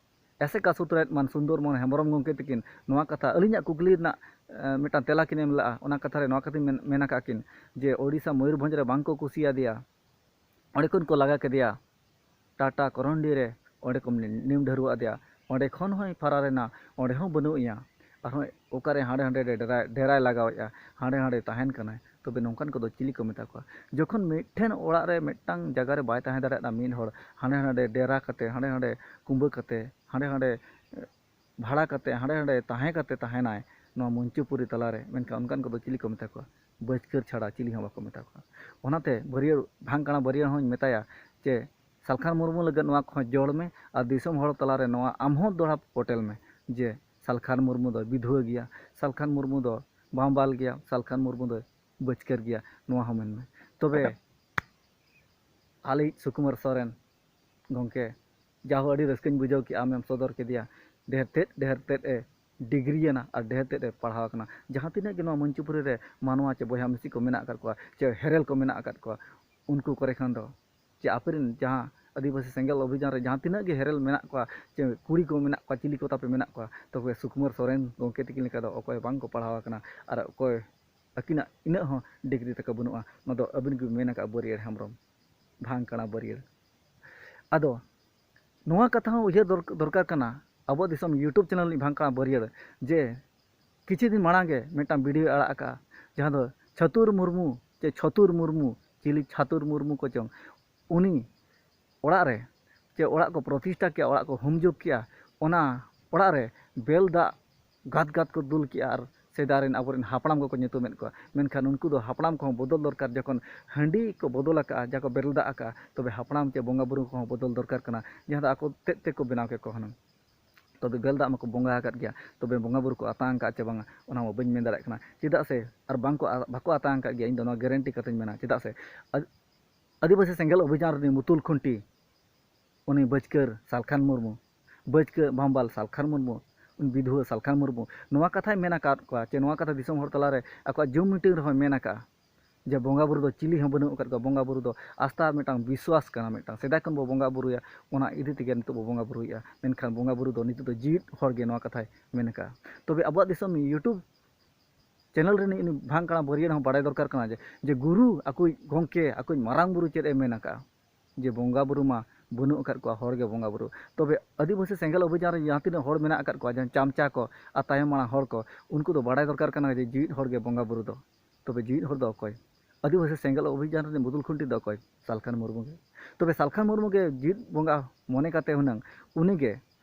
ᱮᱥᱮᱠᱟ ᱥᱩᱛᱨᱮᱛ ᱢᱟᱱ ᱥᱩᱱᱫᱚᱨ ᱢᱳᱦᱚᱱ ᱦᱮᱢᱵᱨᱚᱢ ᱜᱚᱢᱠᱮ ᱛᱟᱹᱠᱤᱱ ᱱᱚᱣᱟ ᱠᱟᱛᱷᱟ, ᱟᱹᱞᱤᱧᱟᱜ ᱠᱩᱠᱞᱤ ᱨᱮᱱᱟᱜ ᱮ, ᱢᱤᱫᱴᱟᱝ ᱛᱮᱞᱟ ᱠᱤᱱ ᱮᱢ ᱞᱮᱫᱼᱟ᱾ ᱚᱱᱟ ᱠᱟᱛᱷᱟ ᱨᱮ ᱱᱚᱣᱟ ᱠᱟᱛᱷᱟ ᱢᱮᱱ, ᱢᱮᱱ ᱟᱠᱟᱫ ᱠᱤᱱ ᱡᱮ ᱳᱰᱤᱥᱟ ᱢᱚᱭᱩᱨᱵᱷᱚᱸᱡᱽ ᱨᱮ ᱵᱟᱝ ᱠᱚ ᱠᱩᱥᱤᱭᱟᱫᱮᱭᱟ, ᱚᱸᱰᱮ ᱠᱷᱚᱱ ᱠᱚ ᱞᱟᱜᱟ ᱠᱮᱫᱮᱭᱟ ᱴᱟᱴᱟ ᱠᱚᱨᱚᱱᱰᱤ ᱨᱮ, ᱚᱸᱰᱮ ᱠᱚ ᱱᱤ-, ᱱᱤᱢ ᱰᱷᱟᱹᱨᱣᱟᱹ ᱟᱫᱮᱭᱟ, ᱚᱸᱰᱮ ᱠᱷᱚᱱ ᱦᱚᱸᱭ ᱯᱷᱟᱨᱟᱨ ᱮᱱᱟ, ᱚᱸᱰᱮ ᱦᱚᱸ ᱵᱟᱹᱱᱩᱜ ᱮᱭᱟ᱾ ᱟᱨᱦᱚᱸ ᱚᱠᱟᱨᱮ ᱦᱟᱸᱰᱮ ᱦᱟᱸᱰᱮ ᱰᱮᱨᱟ, ᱰᱮᱨᱟᱭ ᱞᱟᱜᱟᱣᱮᱫᱼᱟ, ᱦᱟᱸᱰᱮ ᱦᱟᱸᱰᱮ ᱛᱟᱦᱮᱱ ᱠᱟᱱᱟᱭ, ᱛᱚᱵᱮ ᱱᱚᱝᱠᱟᱱ ᱠᱚᱫᱚ ᱪᱤᱞᱤ ᱠᱚ ᱢᱮᱛᱟ ᱠᱚᱣᱟ? ᱡᱚᱠᱷᱚᱱ ᱢᱤᱫᱴᱷᱮᱱ ᱚᱲᱟᱜ ᱨᱮ ᱢᱤᱫᱴᱟᱝ ᱡᱟᱭᱜᱟ ᱨᱮ ᱵᱟᱭ ᱛᱟᱦᱮᱸ ᱫᱟᱲᱮᱭᱟᱜᱼᱟ ᱢᱤᱫ ᱦᱚᱲ, ᱦᱟᱸᱰᱮ ᱦᱟᱸᱰᱮ ᱰᱮᱨᱟ ᱠᱟᱛᱮ, ᱦᱟᱸᱰᱮ ᱦᱟᱸᱰᱮ ᱠᱩᱢᱵᱟᱹ ᱠᱟᱛᱮ, ᱦᱟᱸᱰᱮ ᱦᱟᱸᱰᱮ ᱵᱷᱟᱲᱟ ᱠᱟᱛᱮ, ᱦᱟᱸᱰᱮ ᱦᱟᱸᱰᱮ ᱛᱟᱦᱮᱸ ᱠᱟᱛᱮ ᱛᱟᱦᱮᱱᱟᱭ ᱱᱚᱣᱟ ᱢᱚᱧᱪᱚᱯᱩᱨᱤ ᱛᱟᱞᱟᱨᱮ, ᱢᱮᱱᱠᱷᱟᱱ ᱚᱱᱠᱟᱱ ᱠᱚᱫᱚ ᱪᱤᱞᱤ ᱠᱚ ᱢᱮᱛᱟ ᱠᱚᱣᱟ? ᱵᱟᱹᱪᱠᱟᱹᱨ ᱪᱷᱟᱲᱟ ᱪᱤᱞᱤ ᱦᱚᱸ ᱵᱟᱠᱚ ᱢᱮᱛᱟ ᱠᱚᱣᱟ᱾ ᱚᱱᱟᱛᱮ ᱵᱟᱹᱨᱭᱟᱹᱲ, ᱵᱷᱟᱝ ᱠᱟᱬᱟ ᱵᱟᱹᱨᱭᱟᱹᱲ ᱦᱚᱸᱧ ᱢᱮᱛᱟᱭᱟ ᱡᱮ ᱥᱟᱞᱠᱷᱟᱱ ᱢᱩᱨᱢᱩ ᱞᱟᱹᱜᱤᱫ ᱱᱚᱣᱟ ᱠᱚᱦᱚᱸ ᱡᱚᱲ ᱢᱮ ᱟᱨ ᱫᱤᱥᱚᱢ ᱦᱚᱲ ᱛᱟᱞᱟᱨᱮ ᱱᱚᱣᱟ ᱟᱢ ᱦᱚᱸ ᱫᱚᱦᱲᱟ ᱯᱚᱴᱮᱞ ᱢᱮ ᱡᱮ ᱥᱟᱞᱠᱷᱟᱱ ᱢᱩᱨᱢᱩ ᱫᱚ ᱵᱤᱫᱷᱩᱣᱟᱹ ᱜᱮᱭᱟ, ᱥᱟᱞᱠᱷᱟᱱ ᱢᱩᱨᱢᱩ ᱫᱚ ᱵᱟᱢᱵᱟᱞ ᱜᱮᱭᱟ, ᱥᱟᱞᱠᱷᱟᱱ ᱢᱩᱨᱢᱩ ᱫᱚ ᱵᱟᱹᱪᱠᱟᱹᱨ ᱜᱮᱭᱟ, ᱱᱚᱣᱟ ᱦᱚᱸ ᱢᱮᱱ ᱢᱮ᱾ ᱛᱚᱵᱮ ᱟᱞᱮᱭᱤᱡ ᱥᱩᱠᱩᱢᱟᱨ ᱥᱚᱨᱮᱱ ᱜᱚᱢᱠᱮ, ᱡᱟᱦᱳ, ᱟᱹᱰᱤ ᱨᱟᱹᱥᱠᱟᱹᱧ ᱵᱩᱡᱷᱟᱹᱣ ᱠᱮᱜᱼᱟ, ᱟᱢᱮᱢ ᱥᱚᱫᱚᱨ ᱠᱮᱫᱮᱭᱟ᱾ ᱰᱷᱮᱨ ᱛᱮᱫ, ᱰᱷᱮᱨ ᱛᱮᱫ ᱮ ᱰᱤᱜᱽᱨᱤᱭᱟᱱᱟ ᱟᱨ ᱰᱷᱮᱨ ᱛᱮᱫ ᱮ ᱯᱟᱲᱦᱟᱣ ᱟᱠᱟᱱᱟ᱾ ᱡᱟᱦᱟᱸ ᱛᱤᱱᱟᱹᱜ ᱜᱮ ᱱᱚᱣᱟ ᱢᱚᱧᱪᱚᱯᱩᱨᱤ ᱨᱮ ᱢᱟᱱᱣᱟ ᱪᱮ ᱵᱚᱭᱦᱟ ᱢᱤᱥᱤ ᱠᱚ ᱢᱮᱱᱟᱜ ᱟᱠᱟᱫ ᱠᱚᱣᱟ, ᱪᱮ ᱦᱮᱨᱮᱞ ᱠᱚ ᱢᱮᱱᱟᱜ ᱟᱠᱟᱫ ᱠᱚᱣᱟ, ᱩᱱᱠᱩ ᱠᱚᱨᱮ ᱠᱷᱚᱱ ᱫᱚ, ᱪᱮ ᱟᱯᱮ ᱨᱮᱱ ᱡᱟᱦᱟᱸ ᱟᱹᱫᱤᱵᱟᱹᱥᱤ ᱥᱮᱸᱜᱮᱞ ᱚᱵᱷᱤᱡᱟᱱ ᱨᱮ ᱡᱟᱦᱟᱸ ᱛᱤᱱᱟᱹᱜ ᱜᱮ ᱦᱮᱨᱮᱞ ᱢᱮᱱᱟᱜ ᱠᱚᱣᱟ, ᱪᱮ ᱠᱩᱲᱤ ᱠᱚ ᱢᱮᱱᱟᱜ ᱠᱚᱣᱟ, ᱪᱤᱞᱤ ᱠᱚ ᱛᱟᱯᱮ ᱢᱮᱱᱟᱜ ᱠᱚᱣᱟ, ᱛᱚᱵᱮ ᱥᱩᱠᱩᱢᱟᱨ ᱥᱚᱨᱮᱱ ᱜᱚᱢᱠᱮ ᱛᱤᱠᱤᱱ ᱞᱮᱠᱟ ᱫᱚ ᱚᱠᱚᱭ ᱵᱟᱝ ᱠᱚ ᱯᱟᱲᱦᱟᱣ ᱟᱠᱟᱱᱟ ᱟᱨ ᱚᱠᱚᱭ ᱟᱹᱠᱤᱱᱟᱜ ᱤᱱᱟᱹᱜ ᱦᱚᱸ ᱰᱤᱜᱽᱨᱤ ᱛᱟᱠᱚ ᱵᱟᱹᱱᱩᱜᱼᱟ᱾ ᱱᱚᱣᱟ ᱫᱚ ᱟᱹᱵᱤᱱ ᱜᱮᱵᱤᱱ ᱢᱮᱱ ᱟᱠᱟᱫᱼᱟ, ᱵᱟᱹᱨᱭᱟᱹᱲ ᱦᱮᱢᱵᱨᱚᱢ, ᱵᱷᱟᱝ ᱠᱟᱬᱟ ᱵᱟᱹᱨᱭᱟᱹᱲ᱾ ᱟᱫᱚ ᱱᱚᱣᱟ ᱠᱟᱛᱷᱟ ᱦᱚᱸ ᱩᱭᱦᱟᱹᱨ ᱫᱚᱨ-, ᱫᱚᱨᱠᱟᱨ ᱠᱟᱱᱟ ᱟᱵᱚᱣᱟᱜ ᱫᱤᱥᱚᱢ YouTube ᱪᱮᱱᱮᱞ ᱨᱤᱱᱤᱡ ᱵᱷᱟᱝ ᱠᱟᱬᱟ ᱵᱟᱹᱨᱭᱟᱹᱲ, ᱡᱮ ᱠᱤᱪᱷᱩ ᱫᱤᱱ ᱢᱟᱲᱟᱝ ᱜᱮ ᱢᱤᱫᱴᱟᱝ ᱵᱷᱤᱰᱤᱭᱳᱭ ᱟᱲᱟᱜ ᱟᱠᱟᱫᱼᱟ, ᱡᱟᱦᱟᱸ ᱫᱚ ᱪᱷᱟᱹᱛᱩᱨ ᱢᱩᱨᱢᱩ, ᱪᱮ ᱪᱷᱚᱛᱩᱨ ᱢᱩᱨᱢᱩ, ᱪᱤᱞᱤ ᱪᱷᱟᱛᱩᱨ ᱢᱩᱨᱢᱩ ᱠᱚᱪᱚᱝ, ᱩᱱᱤ ᱚᱲᱟᱜ ᱨᱮ, ᱪᱮ ᱚᱲᱟᱜ ᱠᱚ ᱯᱨᱚᱛᱤᱥᱴᱷᱟ ᱠᱮᱜᱼᱟ, ᱚᱲᱟᱜ ᱠᱚ ᱦᱩᱢ ᱡᱩᱜ ᱠᱮᱜᱼᱟ, ᱚᱱᱟ ᱚᱲᱟᱜ ᱨᱮ ᱵᱮᱞ ᱫᱟᱜ ᱜᱟᱫ ᱜᱟᱫ ᱠᱚ ᱫᱩᱞ ᱠᱮᱜᱼᱟ ᱟᱨ ᱥᱮᱫᱟᱭ ᱨᱮᱱ ᱟᱵᱚᱨᱮᱱ ᱦᱟᱯᱲᱟᱢ ᱠᱚᱠᱚ ᱧᱩᱛᱩᱢᱮᱫ ᱠᱚᱣᱟ, ᱢᱮᱱᱠᱷᱟᱱ ᱩᱱᱠᱩ ᱫᱚ ᱦᱟᱯᱲᱟᱢ ᱠᱚᱦᱚᱸ ᱵᱚᱫᱚᱞ ᱫᱚᱨᱠᱟᱨ᱾ ᱡᱚᱠᱷᱚᱱ ᱦᱟᱺᱰᱤ ᱠᱚ ᱵᱚᱫᱚᱞ ᱟᱠᱟᱫᱼᱟ, ᱡᱟᱦᱟᱸ ᱠᱚ ᱵᱮᱨᱮᱞ ᱫᱟᱜ ᱟᱠᱟᱫᱼᱟ, ᱛᱚᱵᱮ ᱦᱟᱯᱲᱟᱢ ᱪᱮ ᱵᱚᱸᱜᱟ ᱵᱩᱨᱩ ᱠᱚᱦᱚᱸ ᱵᱚᱫᱚᱞ ᱫᱚᱨᱠᱟᱨ ᱠᱟᱱᱟ, ᱡᱟᱦᱟᱸ ᱫᱚ ᱟᱠᱚ ᱛᱮᱫ ᱛᱮᱠᱚ ᱵᱮᱱᱟᱣ ᱠᱮᱠᱚ ᱦᱩᱱᱟᱹᱝ᱾ ᱛᱚᱵᱮ ᱵᱮᱨᱮᱞ ᱫᱟᱜ ᱢᱟᱠᱚ ᱵᱚᱸᱜᱟ ᱟᱠᱟᱫ ᱜᱮᱭᱟ, ᱛᱚᱵᱮ ᱵᱚᱸᱜᱟ ᱵᱩᱨᱩ ᱠᱚ ᱟᱛᱟᱝ ᱟᱠᱟᱫ ᱪᱮ ᱵᱟᱝᱟ, ᱚᱱᱟ ᱢᱟ ᱵᱟᱹᱧ ᱢᱮᱱ ᱫᱟᱲᱮᱭᱟᱜ ᱠᱟᱱᱟ᱾ ᱪᱮᱫᱟᱜ ᱥᱮ ᱟᱨ ᱵᱟᱝ ᱠᱚ, ᱵᱟᱠᱚ ᱟᱛᱟᱝ ᱟᱠᱟᱫ ᱜᱮᱭᱟ, ᱤᱧ ᱫᱚ ᱱᱚᱣᱟ ᱜᱮᱨᱮᱱᱴᱤ ᱠᱟᱛᱮᱧ ᱢᱮᱱᱟ᱾ ᱪᱮᱫᱟᱜ ᱥᱮ ᱟᱹᱫᱤᱵᱟᱹᱥᱤ ᱥᱮᱸᱜᱮᱞ ᱚᱵᱷᱤᱡᱟᱱ ᱨᱤᱱᱤᱡ ᱢᱩᱛᱩᱞ ᱠᱷᱩᱱᱴᱤ, ᱩᱱᱤ ᱵᱟᱹᱪᱠᱟᱹᱨ ᱥᱟᱞᱠᱷᱟᱱ ᱢᱩᱨᱢᱩ, ᱵᱟᱹᱪᱠᱟᱹ ᱵᱟᱢᱵᱟᱞ ᱥᱟᱞᱠᱷᱟᱱ ᱢᱩᱨᱢᱩ, ᱩᱱᱤ ᱵᱤᱫᱷᱩᱣᱟᱹ ᱥᱟᱞᱠᱷᱟᱱ ᱢᱩᱨᱢᱩ ᱱᱚᱣᱟ ᱠᱟᱛᱷᱟᱭ ᱢᱮᱱ ᱟᱠᱟᱫ ᱠᱚᱣᱟ, ᱪᱮ ᱱᱚᱣᱟ ᱠᱟᱛᱷᱟ ᱫᱤᱥᱚᱢ ᱦᱚᱲ ᱛᱟᱞᱟᱨᱮ ᱟᱠᱚᱣᱟᱜ ᱡᱩᱢ ᱢᱤᱴᱤᱝ ᱨᱮᱦᱚᱸᱭ ᱢᱮᱱ ᱟᱠᱟᱫᱼᱟ, ᱡᱮ ᱵᱚᱸᱜᱟ ᱵᱩᱨᱩ ᱫᱚ ᱪᱤᱞᱤ ᱦᱚᱸ ᱵᱟᱹᱱᱩᱜ ᱟᱠᱟᱫ ᱠᱚᱣᱟ᱾ ᱵᱚᱸᱜᱟ ᱵᱩᱨᱩ ᱫᱚ ᱟᱥᱛᱷᱟ ᱢᱤᱫᱴᱟᱝ ᱵᱤᱥᱣᱟᱥ ᱠᱟᱱᱟ, ᱢᱤᱫᱴᱟᱝ ᱥᱮᱫᱟᱭ ᱠᱷᱚᱱ ᱵᱚ ᱵᱚᱸᱜᱟ ᱵᱩᱨᱩᱭᱟ, ᱚᱱᱟ ᱤᱫᱤ ᱛᱮᱜᱮ ᱱᱤᱛᱚᱜ ᱵᱚ ᱵᱚᱸᱜᱟ ᱵᱩᱨᱩᱭᱮᱫᱼᱟ᱾ ᱢᱮᱱᱠᱷᱟᱱ ᱵᱚᱸᱜᱟ ᱵᱩᱨᱩ ᱫᱚ ᱱᱤᱛᱚᱜ ᱫᱚ ᱡᱤᱣᱤᱫ ᱦᱚᱲ ᱜᱮ ᱱᱚᱣᱟ ᱠᱟᱛᱷᱟᱭ ᱢᱮᱱ ᱟᱠᱟᱫᱼᱟ᱾ ᱛᱚᱵᱮ ᱟᱵᱚᱣᱟᱜ ᱫᱤᱥᱚᱢ YouTube ᱪᱮᱱᱮᱞ ᱨᱤᱱᱤᱡ ᱩᱱᱤ ᱵᱷᱟᱝ ᱠᱟᱬᱟ ᱵᱟᱹᱨᱭᱟᱹᱲ ᱦᱚᱸ ᱵᱟᱲᱟᱭ ᱫᱚᱨᱠᱟᱨ ᱠᱟᱱᱟ ᱡᱮ, ᱡᱮ ᱜᱩᱨᱩ, ᱟᱠᱚᱭᱤᱡ ᱜᱚᱢᱠᱮ, ᱟᱠᱚᱭᱤᱡ ᱢᱟᱨᱟᱝ ᱵᱩᱨᱩ ᱪᱮᱫ ᱮ ᱢᱮᱱ ᱟᱠᱟᱫᱼᱟ? ᱡᱮ ᱵᱚᱸᱜᱟ ᱵᱩᱨᱩ ᱢᱟ ᱵᱟᱹᱱᱩᱜ ᱟᱠᱟᱫ ᱠᱚᱣᱟ, ᱦᱚᱲ ᱜᱮ ᱵᱚᱸᱜᱟ ᱵᱩᱨᱩ᱾ ᱛᱚᱵᱮ ᱟᱹᱫᱤᱵᱟᱹᱥᱤ ᱥᱮᱸᱜᱮᱞ ᱚᱵᱷᱤᱡᱟᱱ ᱨᱮ ᱡᱟᱦᱟᱸ ᱛᱤᱱᱟᱹᱜ ᱦᱚᱲ ᱢᱮᱱᱟᱜ ᱟᱠᱟᱫ ᱠᱚᱣᱟ, ᱡᱟᱦᱟᱸ ᱪᱟᱢᱪᱟ ᱠᱚ ᱟᱨ ᱛᱟᱭᱚᱢ ᱢᱟᱲᱟᱝ ᱦᱚᱲ ᱠᱚ, ᱩᱱᱠᱩ ᱫᱚ ᱵᱟᱲᱟᱭ ᱫᱚᱨᱠᱟᱨ ᱠᱟᱱᱟ ᱡᱮ ᱡᱤᱣᱤᱫ ᱦᱚᱲ ᱜᱮ ᱵᱚᱸᱜᱟ ᱵᱩᱨᱩ ᱫᱚ᱾ ᱛᱚᱵᱮ ᱡᱤᱣᱤᱫ ᱦᱚᱲ ᱫᱚ ᱚᱠᱚᱭ? ᱟᱹᱫᱤᱵᱟᱹᱥᱤ ᱥᱮᱸᱜᱮᱞ ᱚᱵᱷᱤᱡᱟᱱ ᱨᱤᱱᱤᱡ ᱢᱩᱫᱩᱞ ᱠᱷᱩᱱᱴᱤ ᱫᱚ ᱚᱠᱚᱭ? ᱥᱟᱞᱠᱷᱟᱱ ᱢᱩᱨᱢᱩ ᱜᱮ᱾ ᱛᱚᱵᱮ ᱥᱟᱞᱠᱷᱟᱱ ᱢᱩᱨᱢᱩ ᱜᱮ ᱡᱤᱣᱤᱫ ᱵᱚᱸᱜᱟ ᱢᱚᱱᱮ ᱠᱟᱛᱮ ᱦᱩᱱᱟᱹᱝ ᱩᱱᱤ ᱜᱮ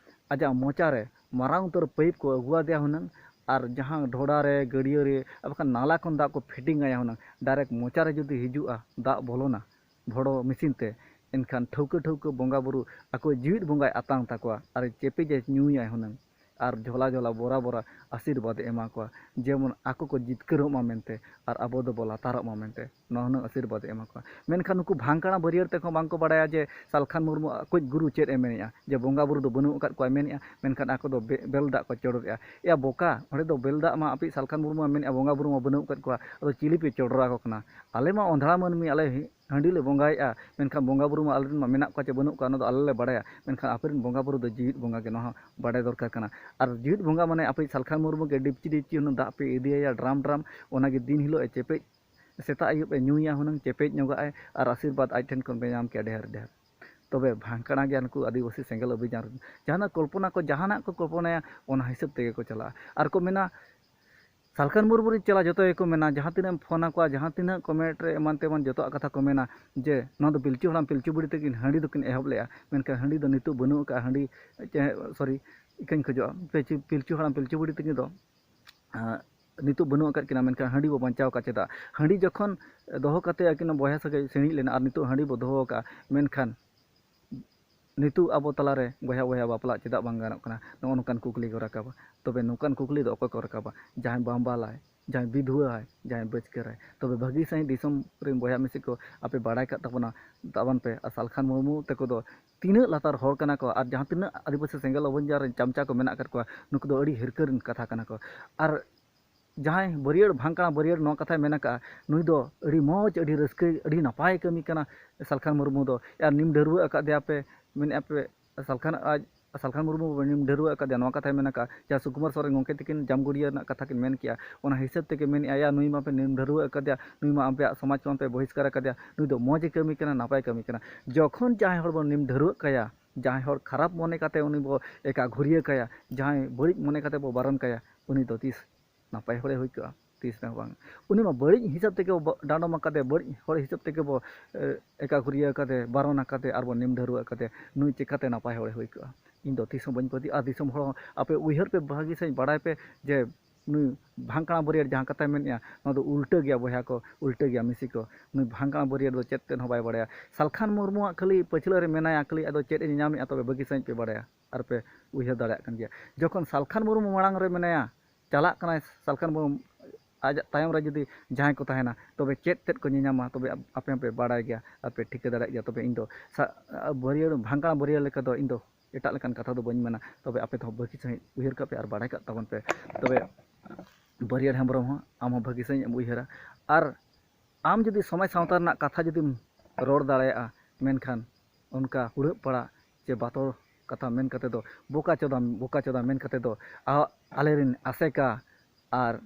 ᱟᱡᱟᱜ ᱢᱚᱪᱟ ᱨᱮ ᱢᱟᱨᱟᱝ ᱩᱛᱟᱹᱨ ᱯᱟᱭᱤᱯ ᱠᱚ ᱟᱹᱜᱩᱣᱟᱫᱮᱭᱟ ᱦᱩᱱᱟᱹᱝ, ᱟᱨ ᱡᱟᱦᱟᱸ ᱰᱷᱚᱰᱟ ᱨᱮ, ᱜᱟᱹᱰᱭᱟᱹ ᱨᱮ, ᱟᱨ ᱵᱟᱠᱷᱟᱱ ᱱᱟᱞᱟ ᱠᱷᱚᱱ ᱫᱟᱜ ᱠᱚ ᱯᱷᱤᱴᱤᱝ ᱟᱭᱟ ᱦᱩᱱᱟᱹᱝ, ᱰᱟᱭᱨᱮᱠᱴ ᱢᱚᱪᱟ ᱨᱮ ᱡᱩᱫᱤ ᱦᱤᱡᱩᱜᱼᱟ, ᱫᱟᱜ ᱵᱚᱞᱚᱱᱟ ᱵᱷᱚᱲᱚ ᱢᱮᱥᱤᱱ ᱛᱮ, ᱮᱱᱠᱷᱟᱱ ᱴᱷᱟᱹᱣᱠᱟᱹ ᱴᱷᱟᱹᱣᱠᱟᱹ ᱵᱚᱸᱜᱟ ᱵᱩᱨᱩ ᱟᱠᱚ ᱡᱤᱣᱤᱫ ᱵᱚᱸᱜᱟᱭ ᱟᱛᱟᱝ ᱛᱟᱠᱚᱣᱟ ᱟᱨ ᱪᱮᱯᱮᱡᱟᱭ, ᱧᱩᱭᱟᱭ ᱦᱩᱱᱟᱹᱝ᱾ ᱟᱨ ᱡᱷᱚᱞᱟ ᱡᱷᱚᱞᱟ ᱵᱚᱨᱟ ᱵᱚᱨᱟ ᱟᱥᱤᱨᱵᱟᱫᱽ ᱮ ᱮᱢᱟ ᱠᱚᱣᱟ, ᱡᱮᱢᱚᱱ ᱟᱠᱚ ᱠᱚ ᱡᱤᱛᱠᱟᱹᱨᱚᱜ ᱢᱟ ᱢᱮᱱᱛᱮ ᱟᱨ ᱟᱵᱚ ᱫᱚᱵᱚ ᱞᱟᱛᱟᱨᱚᱜ ᱢᱟ ᱢᱮᱱᱛᱮ, ᱱᱚᱣᱟ ᱦᱩᱱᱟᱹᱝ ᱟᱥᱤᱨᱵᱟᱫᱽ ᱮ ᱮᱢᱟ ᱠᱚᱣᱟ᱾ ᱢᱮᱱᱠᱷᱟᱱ ᱱᱩᱠᱩ ᱵᱷᱟᱝ ᱠᱟᱬᱟ ᱵᱟᱹᱨᱭᱟᱹᱲ ᱛᱮᱠᱚ ᱵᱟᱝ ᱠᱚ ᱵᱟᱲᱟᱭᱟ ᱡᱮ ᱥᱟᱞᱠᱷᱟᱱ ᱢᱩᱨᱢᱩ ᱟᱠᱚᱭᱤᱡ ᱜᱩᱨᱩ ᱪᱮᱫ ᱮ ᱢᱮᱱᱮᱜᱼᱟ, ᱡᱮ ᱵᱚᱸᱜᱟ ᱵᱩᱨᱩ ᱫᱚ ᱵᱟᱹᱱᱩᱜ ᱟᱠᱟᱫ ᱠᱚᱣᱟ ᱢᱮᱱᱮᱜᱼᱟ, ᱢᱮᱱᱠᱷᱟᱱ ᱟᱠᱚ ᱫᱚ ᱵᱮ-, ᱵᱮᱞ ᱫᱟᱜ ᱠᱚ ᱪᱚᱰᱚᱨᱮᱜᱼᱟ᱾ ᱮᱭᱟ ᱵᱚᱠᱟ, ᱚᱸᱰᱮ ᱫᱚ ᱵᱮᱞ ᱫᱟᱜ ᱢᱟ ᱟᱯᱮᱭᱤᱡ ᱥᱟᱞᱠᱷᱟᱱ ᱢᱩᱨᱢᱩ ᱢᱟ ᱢᱮᱱᱮᱜᱼᱟ ᱵᱚᱸᱜᱟ ᱵᱩᱨᱩ ᱢᱟ ᱵᱟᱹᱱᱩᱜ ᱟᱠᱟᱫ ᱠᱚᱣᱟ, ᱟᱫᱚ ᱪᱤᱞᱤ ᱯᱮ ᱪᱚᱰᱚᱨ ᱟᱠᱚ ᱠᱟᱱᱟ? ᱟᱞᱮ ᱢᱟ ᱚᱸᱫᱷᱲᱟ ᱢᱟᱹᱱᱢᱤ, ᱟᱞᱮ ᱦᱟᱺᱰᱤ ᱞᱮ ᱵᱚᱸᱜᱟᱭᱮᱜᱼᱟ, ᱢᱮᱱᱠᱷᱟᱱ ᱵᱚᱸᱜᱟ ᱵᱩᱨᱩ ᱢᱟ ᱟᱞᱮ ᱨᱮᱱ ᱢᱟ ᱢᱮᱱᱟᱜ ᱠᱚᱣᱟ ᱪᱮ ᱵᱟᱹᱱᱩᱜ ᱠᱚᱣᱟ, ᱚᱱᱟ ᱫᱚ ᱟᱞᱮ ᱞᱮ ᱵᱟᱲᱟᱭᱟ, ᱢᱮᱱᱠᱷᱟᱱ ᱟᱯᱮ ᱨᱮᱱ ᱵᱚᱸᱜᱟ ᱵᱩᱨᱩ ᱫᱚ ᱡᱤᱣᱤᱫ ᱵᱚᱸᱜᱟ ᱜᱮ, ᱱᱚᱣᱟ ᱦᱚᱸ ᱵᱟᱰᱟᱭ ᱫᱚᱨᱠᱟᱨ ᱠᱟᱱᱟ᱾ ᱟᱨ ᱡᱤᱣᱤᱫ ᱵᱚᱸᱜᱟ ᱢᱟᱱᱮ ᱟᱯᱮᱭᱤᱡ ᱥᱟᱞᱠᱷᱟᱱ ᱢᱩᱨᱢᱩ ᱜᱮ ᱰᱤᱯᱪᱤ ᱰᱤᱯᱪᱤ ᱦᱩᱱᱟᱹᱝ ᱫᱟᱜ ᱯᱮ ᱤᱫᱤᱭᱟᱭᱟ ᱰᱨᱟᱢ ᱰᱨᱟᱢ, ᱚᱱᱟᱜᱮ ᱫᱤᱱ ᱦᱤᱞᱳᱜ ᱮ ᱪᱮᱯᱮᱡ, ᱥᱮᱛᱟᱜ ᱟᱹᱭᱩᱵ ᱮ ᱧᱩᱭᱟ ᱦᱩᱱᱟᱹᱝ, ᱪᱮᱯᱮᱡ ᱧᱚᱜᱟᱜ ᱟᱭ ᱟᱨ ᱟᱥᱤᱨᱵᱟᱫᱽ ᱟᱡ ᱴᱷᱮᱱ ᱠᱷᱚᱱ ᱯᱮ ᱧᱟᱢ ᱠᱮᱭᱟ ᱰᱷᱮᱨ ᱰᱷᱮᱨ᱾ ᱛᱚᱵᱮ ᱵᱷᱟᱝᱠᱟᱲᱟ ᱜᱮᱭᱟ ᱱᱩᱠᱩ ᱟᱹᱫᱤᱵᱟᱹᱥᱤ ᱥᱮᱸᱜᱮᱞ ᱚᱵᱷᱤᱡᱟᱱ ᱨᱮᱱ᱾ ᱡᱟᱦᱟᱱᱟᱜ ᱠᱚᱞᱯᱚᱱᱟ ᱠᱚ, ᱡᱟᱦᱟᱱᱟᱜ ᱠᱚ ᱠᱚᱞᱯᱚᱱᱟᱭᱟ, ᱚᱱᱟ ᱦᱤᱥᱟᱹᱵ ᱛᱮᱜᱮ ᱠᱚ ᱪᱟᱞᱟᱜᱼᱟ᱾ ᱟᱨ ᱠᱚ ᱢᱮᱱᱟ, ᱥᱟᱞᱠᱷᱟᱱ ᱢᱩᱨᱢᱩ ᱨᱮᱱ ᱪᱮᱞᱟ ᱡᱚᱛᱚ ᱜᱮᱠᱚ ᱢᱮᱱᱟ, ᱡᱟᱦᱟᱸ ᱛᱤᱱᱟᱹᱜ ᱮᱢ ᱯᱷᱳᱱ ᱟᱠᱚᱣᱟ, ᱡᱟᱦᱟᱸ ᱛᱤᱱᱟᱹᱜ ᱠᱚᱢᱮᱱᱴ ᱨᱮ ᱮᱢᱟᱱ ᱛᱮᱢᱟᱱ ᱡᱚᱛᱚᱣᱟᱜ ᱠᱟᱛᱷᱟ ᱠᱚ ᱢᱮᱱᱟ ᱡᱮ ᱱᱚᱣᱟ ᱫᱚ ᱯᱤᱞᱪᱩ ᱦᱟᱲᱟᱢ ᱯᱤᱞᱪᱩ ᱵᱩᱲᱦᱤ ᱛᱟᱹᱠᱤᱱ ᱦᱟᱺᱰᱤ ᱫᱚᱠᱤᱱ ᱮᱦᱚᱵ ᱞᱮᱜᱼᱟ, ᱢᱮᱱᱠᱷᱟᱱ ᱦᱟᱺᱰᱤ ᱫᱚ ᱱᱤᱛᱚᱜ ᱵᱟᱹᱱᱩᱜ ᱟᱠᱟᱫᱼᱟ᱾ ᱦᱟᱺᱰᱤ, ᱪᱮ, ᱥᱚᱨᱤ, ᱤᱠᱟᱹᱧ ᱠᱷᱚᱡᱚᱜᱼᱟ, ᱯᱤᱞᱪᱩ, ᱯᱤᱞᱪᱩ ᱦᱟᱲᱟᱢ ᱯᱤᱞᱪᱩ ᱵᱩᱲᱦᱤ ᱛᱟᱹᱠᱤᱱ ᱫᱚ, ᱟᱸ, ᱱᱤᱛᱚᱜ ᱵᱟᱹᱱᱩᱜ ᱟᱠᱟᱫ ᱠᱤᱱᱟ, ᱢᱮᱱᱠᱷᱟᱱ ᱦᱟᱺᱰᱤ ᱵᱚ ᱵᱟᱧᱪᱟᱣ ᱟᱠᱟᱫ ᱪᱮᱫᱟᱜ? ᱦᱟᱺᱰᱤ ᱡᱚᱠᱷᱚᱱ ᱫᱚᱦᱚ ᱠᱟᱛᱮ ᱟᱹᱠᱤᱱ ᱵᱚᱭᱦᱟ ᱥᱟᱹᱜᱟᱹᱭ ᱥᱤᱬᱤᱡ ᱞᱮᱱᱟ ᱟᱨ ᱱᱤᱛᱚᱜ ᱦᱟᱺᱰᱤ ᱵᱚ ᱫᱚᱦᱚ ᱟᱠᱟᱫᱼᱟ, ᱢᱮᱱᱠᱷᱟᱱ ᱱᱤᱛᱚᱜ ᱟᱵᱚ ᱛᱟᱞᱟᱨᱮ ᱵᱚᱭᱦᱟ ᱵᱚᱭᱦᱟ ᱵᱟᱯᱞᱟ ᱪᱮᱫᱟᱜ ᱵᱟᱝ ᱜᱟᱱᱚᱜ ᱠᱟᱱᱟ? ᱱᱚᱜᱼᱚ ᱱᱚᱝᱠᱟᱱ ᱠᱩᱠᱞᱤ ᱠᱚ ᱨᱟᱠᱟᱵᱟ᱾ ᱛᱚᱵᱮ ᱱᱚᱝᱠᱟᱱ ᱠᱩᱠᱞᱤ ᱫᱚ ᱚᱠᱚᱭ ᱠᱚ ᱨᱟᱠᱟᱵᱟ? ᱡᱟᱦᱟᱸᱭ ᱵᱟᱢᱵᱟᱞᱟᱭ, ᱡᱟᱦᱟᱸᱭ ᱵᱤᱫᱷᱩᱣᱟᱹ ᱟᱭ, ᱡᱟᱦᱟᱸᱭ ᱵᱟᱹᱪᱠᱟᱹᱨᱟᱭ᱾ ᱛᱚᱵᱮ ᱵᱷᱟᱹᱜᱤ ᱥᱟᱺᱦᱤᱡ ᱫᱤᱥᱚᱢ ᱨᱮᱱ ᱵᱚᱭᱦᱟ ᱢᱤᱥᱤ ᱠᱚ, ᱟᱯᱮ ᱵᱟᱲᱟᱭ ᱠᱟᱜ ᱛᱟᱵᱚᱱᱟ, ᱛᱟᱵᱚᱱ ᱯᱮ᱾ ᱟᱨ ᱥᱟᱞᱠᱷᱟᱱ ᱢᱩᱨᱢᱩ ᱛᱟᱠᱚ ᱫᱚ ᱛᱤᱱᱟᱹᱜ ᱞᱟᱛᱟᱨ ᱦᱚᱲ ᱠᱟᱱᱟ ᱠᱚ, ᱟᱨ ᱡᱟᱦᱟᱸ ᱛᱤᱱᱟᱹᱜ ᱟᱹᱫᱤᱵᱟᱹᱥᱤ ᱥᱮᱸᱜᱮᱞ ᱚᱵᱷᱚᱧᱡᱟᱨ ᱨᱮᱱ ᱪᱟᱢᱪᱟ ᱠᱚ ᱢᱮᱱᱟᱜ ᱟᱠᱟᱫ ᱠᱚᱣᱟ, ᱱᱩᱠᱩ ᱫᱚ ᱟᱹᱰᱤ ᱦᱤᱨᱠᱟᱹ ᱨᱮᱱ ᱠᱟᱛᱷᱟ ᱠᱟᱱᱟ ᱠᱚ᱾ ᱟᱨ ᱡᱟᱦᱟᱸᱭ ᱵᱟᱹᱨᱭᱟᱹᱲ, ᱵᱷᱟᱝᱠᱲᱟ ᱵᱟᱹᱨᱭᱟᱹᱲ ᱱᱚᱣᱟ ᱠᱟᱛᱷᱟᱭ ᱢᱮᱱ ᱟᱠᱟᱫᱼᱟ, ᱱᱩᱭ ᱫᱚ ᱟᱹᱰᱤ ᱢᱚᱡᱽ, ᱟᱹᱰᱤ ᱨᱟᱹᱥᱠᱟᱹ, ᱟᱹᱰᱤ ᱱᱟᱯᱟᱭ ᱠᱟᱹᱢᱤ ᱠᱟᱱᱟ ᱥᱟᱞᱠᱷᱟᱱ ᱢᱩᱨᱢᱩ ᱫᱚ᱾ ᱟᱨ ᱱᱤᱢ ᱰᱷᱟᱹᱨᱣᱟᱹᱜ ᱟᱠᱟᱫᱮᱭᱟ ᱯᱮ, ᱢᱮᱱᱮᱫᱼᱟ ᱯᱮ ᱥᱟᱞᱠᱷᱟᱱ, ᱟᱡ, ᱥᱟᱞᱠᱷᱟᱱ ᱢᱩᱨᱢᱩ ᱵᱚ ᱱᱤᱢ ᱰᱷᱟᱹᱨᱣᱟᱹᱜ ᱟᱠᱟᱫᱮᱭᱟ, ᱱᱚᱣᱟ ᱠᱟᱛᱷᱟᱭ ᱢᱮᱱ ᱟᱠᱟᱫᱼᱟ᱾ ᱡᱟᱦᱟᱸ ᱥᱩᱠᱩᱢᱟᱨ ᱥᱚᱨᱮᱱ ᱜᱚᱢᱠᱮ ᱛᱟᱹᱠᱤᱱ ᱡᱟᱢᱜᱚᱲᱤᱭᱟᱹ ᱨᱮᱱᱟᱜ ᱠᱟᱛᱷᱟ ᱠᱤᱱ ᱢᱮᱱ ᱠᱮᱜᱼᱟ, ᱚᱱᱟ ᱦᱤᱥᱟᱹᱵ ᱛᱮᱜᱮ ᱢᱮᱱᱮᱫᱼᱟ, ᱭᱟ, ᱱᱩᱭ ᱢᱟᱯᱮ ᱱᱤᱢ ᱰᱷᱟᱹᱨᱣᱟᱹᱜ ᱟᱠᱟᱫᱮᱭᱟ, ᱱᱩᱭ ᱢᱟ ᱟᱯᱮᱭᱟᱜ ᱥᱚᱢᱟᱡᱽ ᱠᱷᱚᱱ ᱯᱮ ᱵᱚᱦᱤᱥᱠᱟᱨ ᱟᱠᱟᱫᱮᱭᱟ, ᱱᱩᱭ ᱫᱚ ᱢᱚᱡᱽ ᱮ ᱠᱟᱹᱢᱤ ᱠᱟᱱᱟ, ᱱᱟᱯᱟᱭ ᱠᱟᱹᱢᱤ ᱠᱟᱱᱟ᱾ ᱡᱚᱠᱷᱚᱱ ᱡᱟᱦᱟᱸᱭ ᱦᱚᱲ ᱵᱚᱱ ᱱᱤᱢ ᱰᱷᱟᱹᱨᱣᱟᱹᱜ ᱠᱟᱭᱟ, ᱡᱟᱦᱟᱸᱭ ᱦᱚᱲ ᱠᱷᱟᱨᱟᱯ ᱢᱚᱱᱮ ᱠᱟᱛᱮ ᱩᱱᱤ ᱵᱚ ᱮᱠᱟ ᱜᱷᱩᱨᱤᱭᱟᱹ ᱠᱟᱭᱟ, ᱡᱟᱦᱟᱸᱭ ᱵᱟᱹᱲᱤᱡ ᱢᱚᱱᱮ ᱠᱟᱛᱮ ᱵᱚ ᱵᱟᱨᱚᱱ ᱠᱟᱭᱟ, ᱩᱱᱤ ᱫᱚ ᱛᱤᱥ ᱱᱟᱯᱟᱭ ᱦᱚᱲᱮ ᱦᱩᱭ ᱠᱚᱜᱼᱟ? ᱛᱤᱥ ᱨᱮᱦᱚᱸ ᱵᱟᱝ᱾ ᱩᱱᱤ ᱢᱟ ᱵᱟᱹᱲᱤᱡ ᱦᱤᱥᱟᱹᱵ ᱛᱮᱜᱮ ᱵᱚ ᱰᱟᱸᱰᱚᱢ ᱟᱠᱟᱫᱮ, ᱵᱟᱹᱲᱤᱡ ᱦᱚᱲ ᱦᱤᱥᱟᱹᱵ ᱛᱮᱜᱮ ᱵᱚ, ᱮ, ᱮᱠᱟ ᱜᱷᱩᱨᱤᱭᱟᱹ ᱟᱠᱟᱫᱮ, ᱵᱟᱨᱚᱱ ᱟᱠᱟᱫᱮ, ᱟᱨ ᱵᱚ ᱱᱤᱢ ᱰᱷᱟᱹᱨᱣᱟᱹ ᱟᱠᱟᱫᱮ, ᱱᱩᱭ ᱪᱤᱠᱟᱹᱛᱮ ᱱᱟᱯᱟᱭ ᱦᱚᱲᱮ ᱦᱩᱭ ᱠᱚᱜᱼᱟ? ᱤᱧ ᱫᱚ ᱛᱤᱥ ᱦᱚᱸ ᱵᱟᱹᱧ ᱯᱟᱹᱛᱭᱟᱹᱜᱼᱟ᱾ ᱟᱨ ᱫᱤᱥᱚᱢ ᱦᱚᱲ ᱦᱚᱸ ᱟᱯᱮ ᱩᱭᱦᱟᱹᱨ ᱯᱮ, ᱵᱷᱟᱹᱜᱤ ᱥᱟᱺᱦᱤᱡ ᱵᱟᱲᱟᱭ ᱯᱮ ᱡᱮ ᱱᱩᱭ ᱵᱷᱟᱝᱠᱲᱟ ᱵᱟᱹᱨᱭᱟᱹᱲ ᱡᱟᱦᱟᱸ ᱠᱟᱛᱷᱟᱭ ᱢᱮᱱᱮᱫᱼᱟ, ᱱᱚᱣᱟ ᱫᱚ ᱩᱞᱴᱟᱹ ᱜᱮᱭᱟ ᱵᱚᱭᱦᱟ ᱠᱚ, ᱩᱞᱴᱟᱹ ᱜᱮᱭᱟ ᱢᱤᱥᱤ ᱠᱚ᱾ ᱱᱩᱭ ᱵᱷᱟᱝᱠᱲᱟ ᱵᱟᱹᱨᱭᱟᱹᱲ ᱫᱚ ᱪᱮᱫ ᱛᱮᱫ ᱦᱚᱸ ᱵᱟᱭ ᱵᱟᱲᱟᱭᱟ᱾ ᱥᱟᱞᱠᱷᱟᱱ ᱢᱩᱨᱢᱩᱣᱟᱜ ᱠᱷᱟᱹᱞᱤ ᱯᱟᱹᱪᱷᱞᱟᱹ ᱨᱮ ᱢᱮᱱᱟᱭᱟ, ᱠᱷᱟᱹᱞᱤ ᱟᱫᱚ ᱪᱮᱫ ᱮ ᱧᱟᱢᱮᱫᱼᱟ, ᱛᱚᱵᱮ ᱵᱷᱟᱹᱜᱤ ᱥᱟᱺᱦᱤᱡ ᱯᱮ ᱵᱟᱲᱟᱭᱟ ᱟᱨ ᱯᱮ ᱩᱭᱦᱟᱹᱨ ᱫᱟᱲᱮᱭᱟᱜ ᱠᱟᱱ ᱜᱮᱭᱟ᱾ ᱡᱚᱠᱷᱚᱱ ᱥᱟᱞᱠᱷᱟᱱ ᱢᱩᱨᱢᱩ ᱢᱟᱲᱟᱝ ᱨᱮ ᱢᱮᱱᱟᱭᱟ, ᱪᱟᱞᱟᱜ ᱠᱟᱱᱟᱭ ᱥᱟᱞᱠᱷᱟᱱ ᱢᱩᱨᱢᱩ, ᱟᱡᱟᱜ ᱛᱟᱭᱚᱢ ᱨᱮ ᱡᱩᱫᱤ ᱡᱟᱦᱟᱸᱭ ᱠᱚ ᱛᱟᱦᱮᱱᱟ, ᱛᱚᱵᱮ ᱪᱮᱫ ᱛᱮᱫ ᱠᱚ ᱧᱮᱧᱟᱢᱟ, ᱛᱚᱵᱮ ᱟᱯᱮ ᱦᱚᱸᱯᱮ ᱵᱟᱲᱟᱭ ᱜᱮᱭᱟ ᱟᱨ ᱯᱮ ᱴᱷᱤᱠᱟᱹ ᱫᱟᱲᱮᱭᱟᱜ ᱜᱮᱭᱟ᱾ ᱛᱚᱵᱮ ᱤᱧ ᱫᱚ ᱥᱟ-, ᱵᱟᱹᱨᱭᱟᱹᱲ, ᱵᱷᱟᱝᱠᱲᱟ ᱵᱟᱹᱨᱭᱟᱹᱲ ᱞᱮᱠᱟ ᱫᱚ ᱤᱧ ᱫᱚ ᱮᱴᱟᱜ ᱞᱮᱠᱟᱱ ᱠᱟᱛᱷᱟ ᱫᱚ ᱵᱟᱹᱧ ᱢᱮᱱᱟ᱾ ᱛᱚᱵᱮ ᱟᱯᱮ ᱫᱚ ᱵᱷᱟᱹᱜᱤ ᱥᱟᱺᱦᱤᱡ ᱩᱭᱦᱟᱹᱨ ᱠᱟᱜ ᱯᱮ ᱟᱨ ᱵᱟᱲᱟᱭ ᱠᱟᱜ ᱛᱟᱵᱚᱱ ᱯᱮ᱾ ᱛᱚᱵᱮ ᱵᱟᱹᱨᱭᱟᱹᱲ ᱦᱮᱢᱵᱨᱚᱢ ᱦᱚᱸ, ᱟᱢ ᱦᱚᱸ ᱵᱷᱟᱹᱜᱤ ᱥᱟᱺᱦᱤᱡ ᱮᱢ ᱩᱭᱦᱟᱹᱨᱟ᱾ ᱟᱨ ᱟᱢ ᱡᱩᱫᱤ ᱥᱚᱢᱟᱡᱽ ᱥᱟᱶᱛᱟ ᱨᱮᱱᱟᱜ ᱠᱟᱛᱷᱟ ᱡᱩᱫᱤᱢ ᱨᱚᱲ ᱫᱟᱲᱮᱭᱟᱜᱼᱟ, ᱢᱮᱱᱠᱷᱟᱱ ᱚᱱᱠᱟ ᱦᱩᱲᱟᱹᱜ ᱯᱟᱲᱟᱜ ᱪᱮ ᱵᱟᱛᱚᱞ ᱠᱟᱛᱷᱟ ᱢᱮᱱ ᱠᱟᱛᱮ ᱫᱚ, ᱵᱚᱠᱟ ᱪᱚᱫᱟ, ᱵᱚᱠᱟ ᱪᱚᱫᱟ ᱢᱮᱱ ᱠᱟᱛᱮ ᱫᱚ, ᱟ-, ᱟᱞᱮᱨᱮᱱ ᱟᱥᱮᱠᱟ ᱟᱨ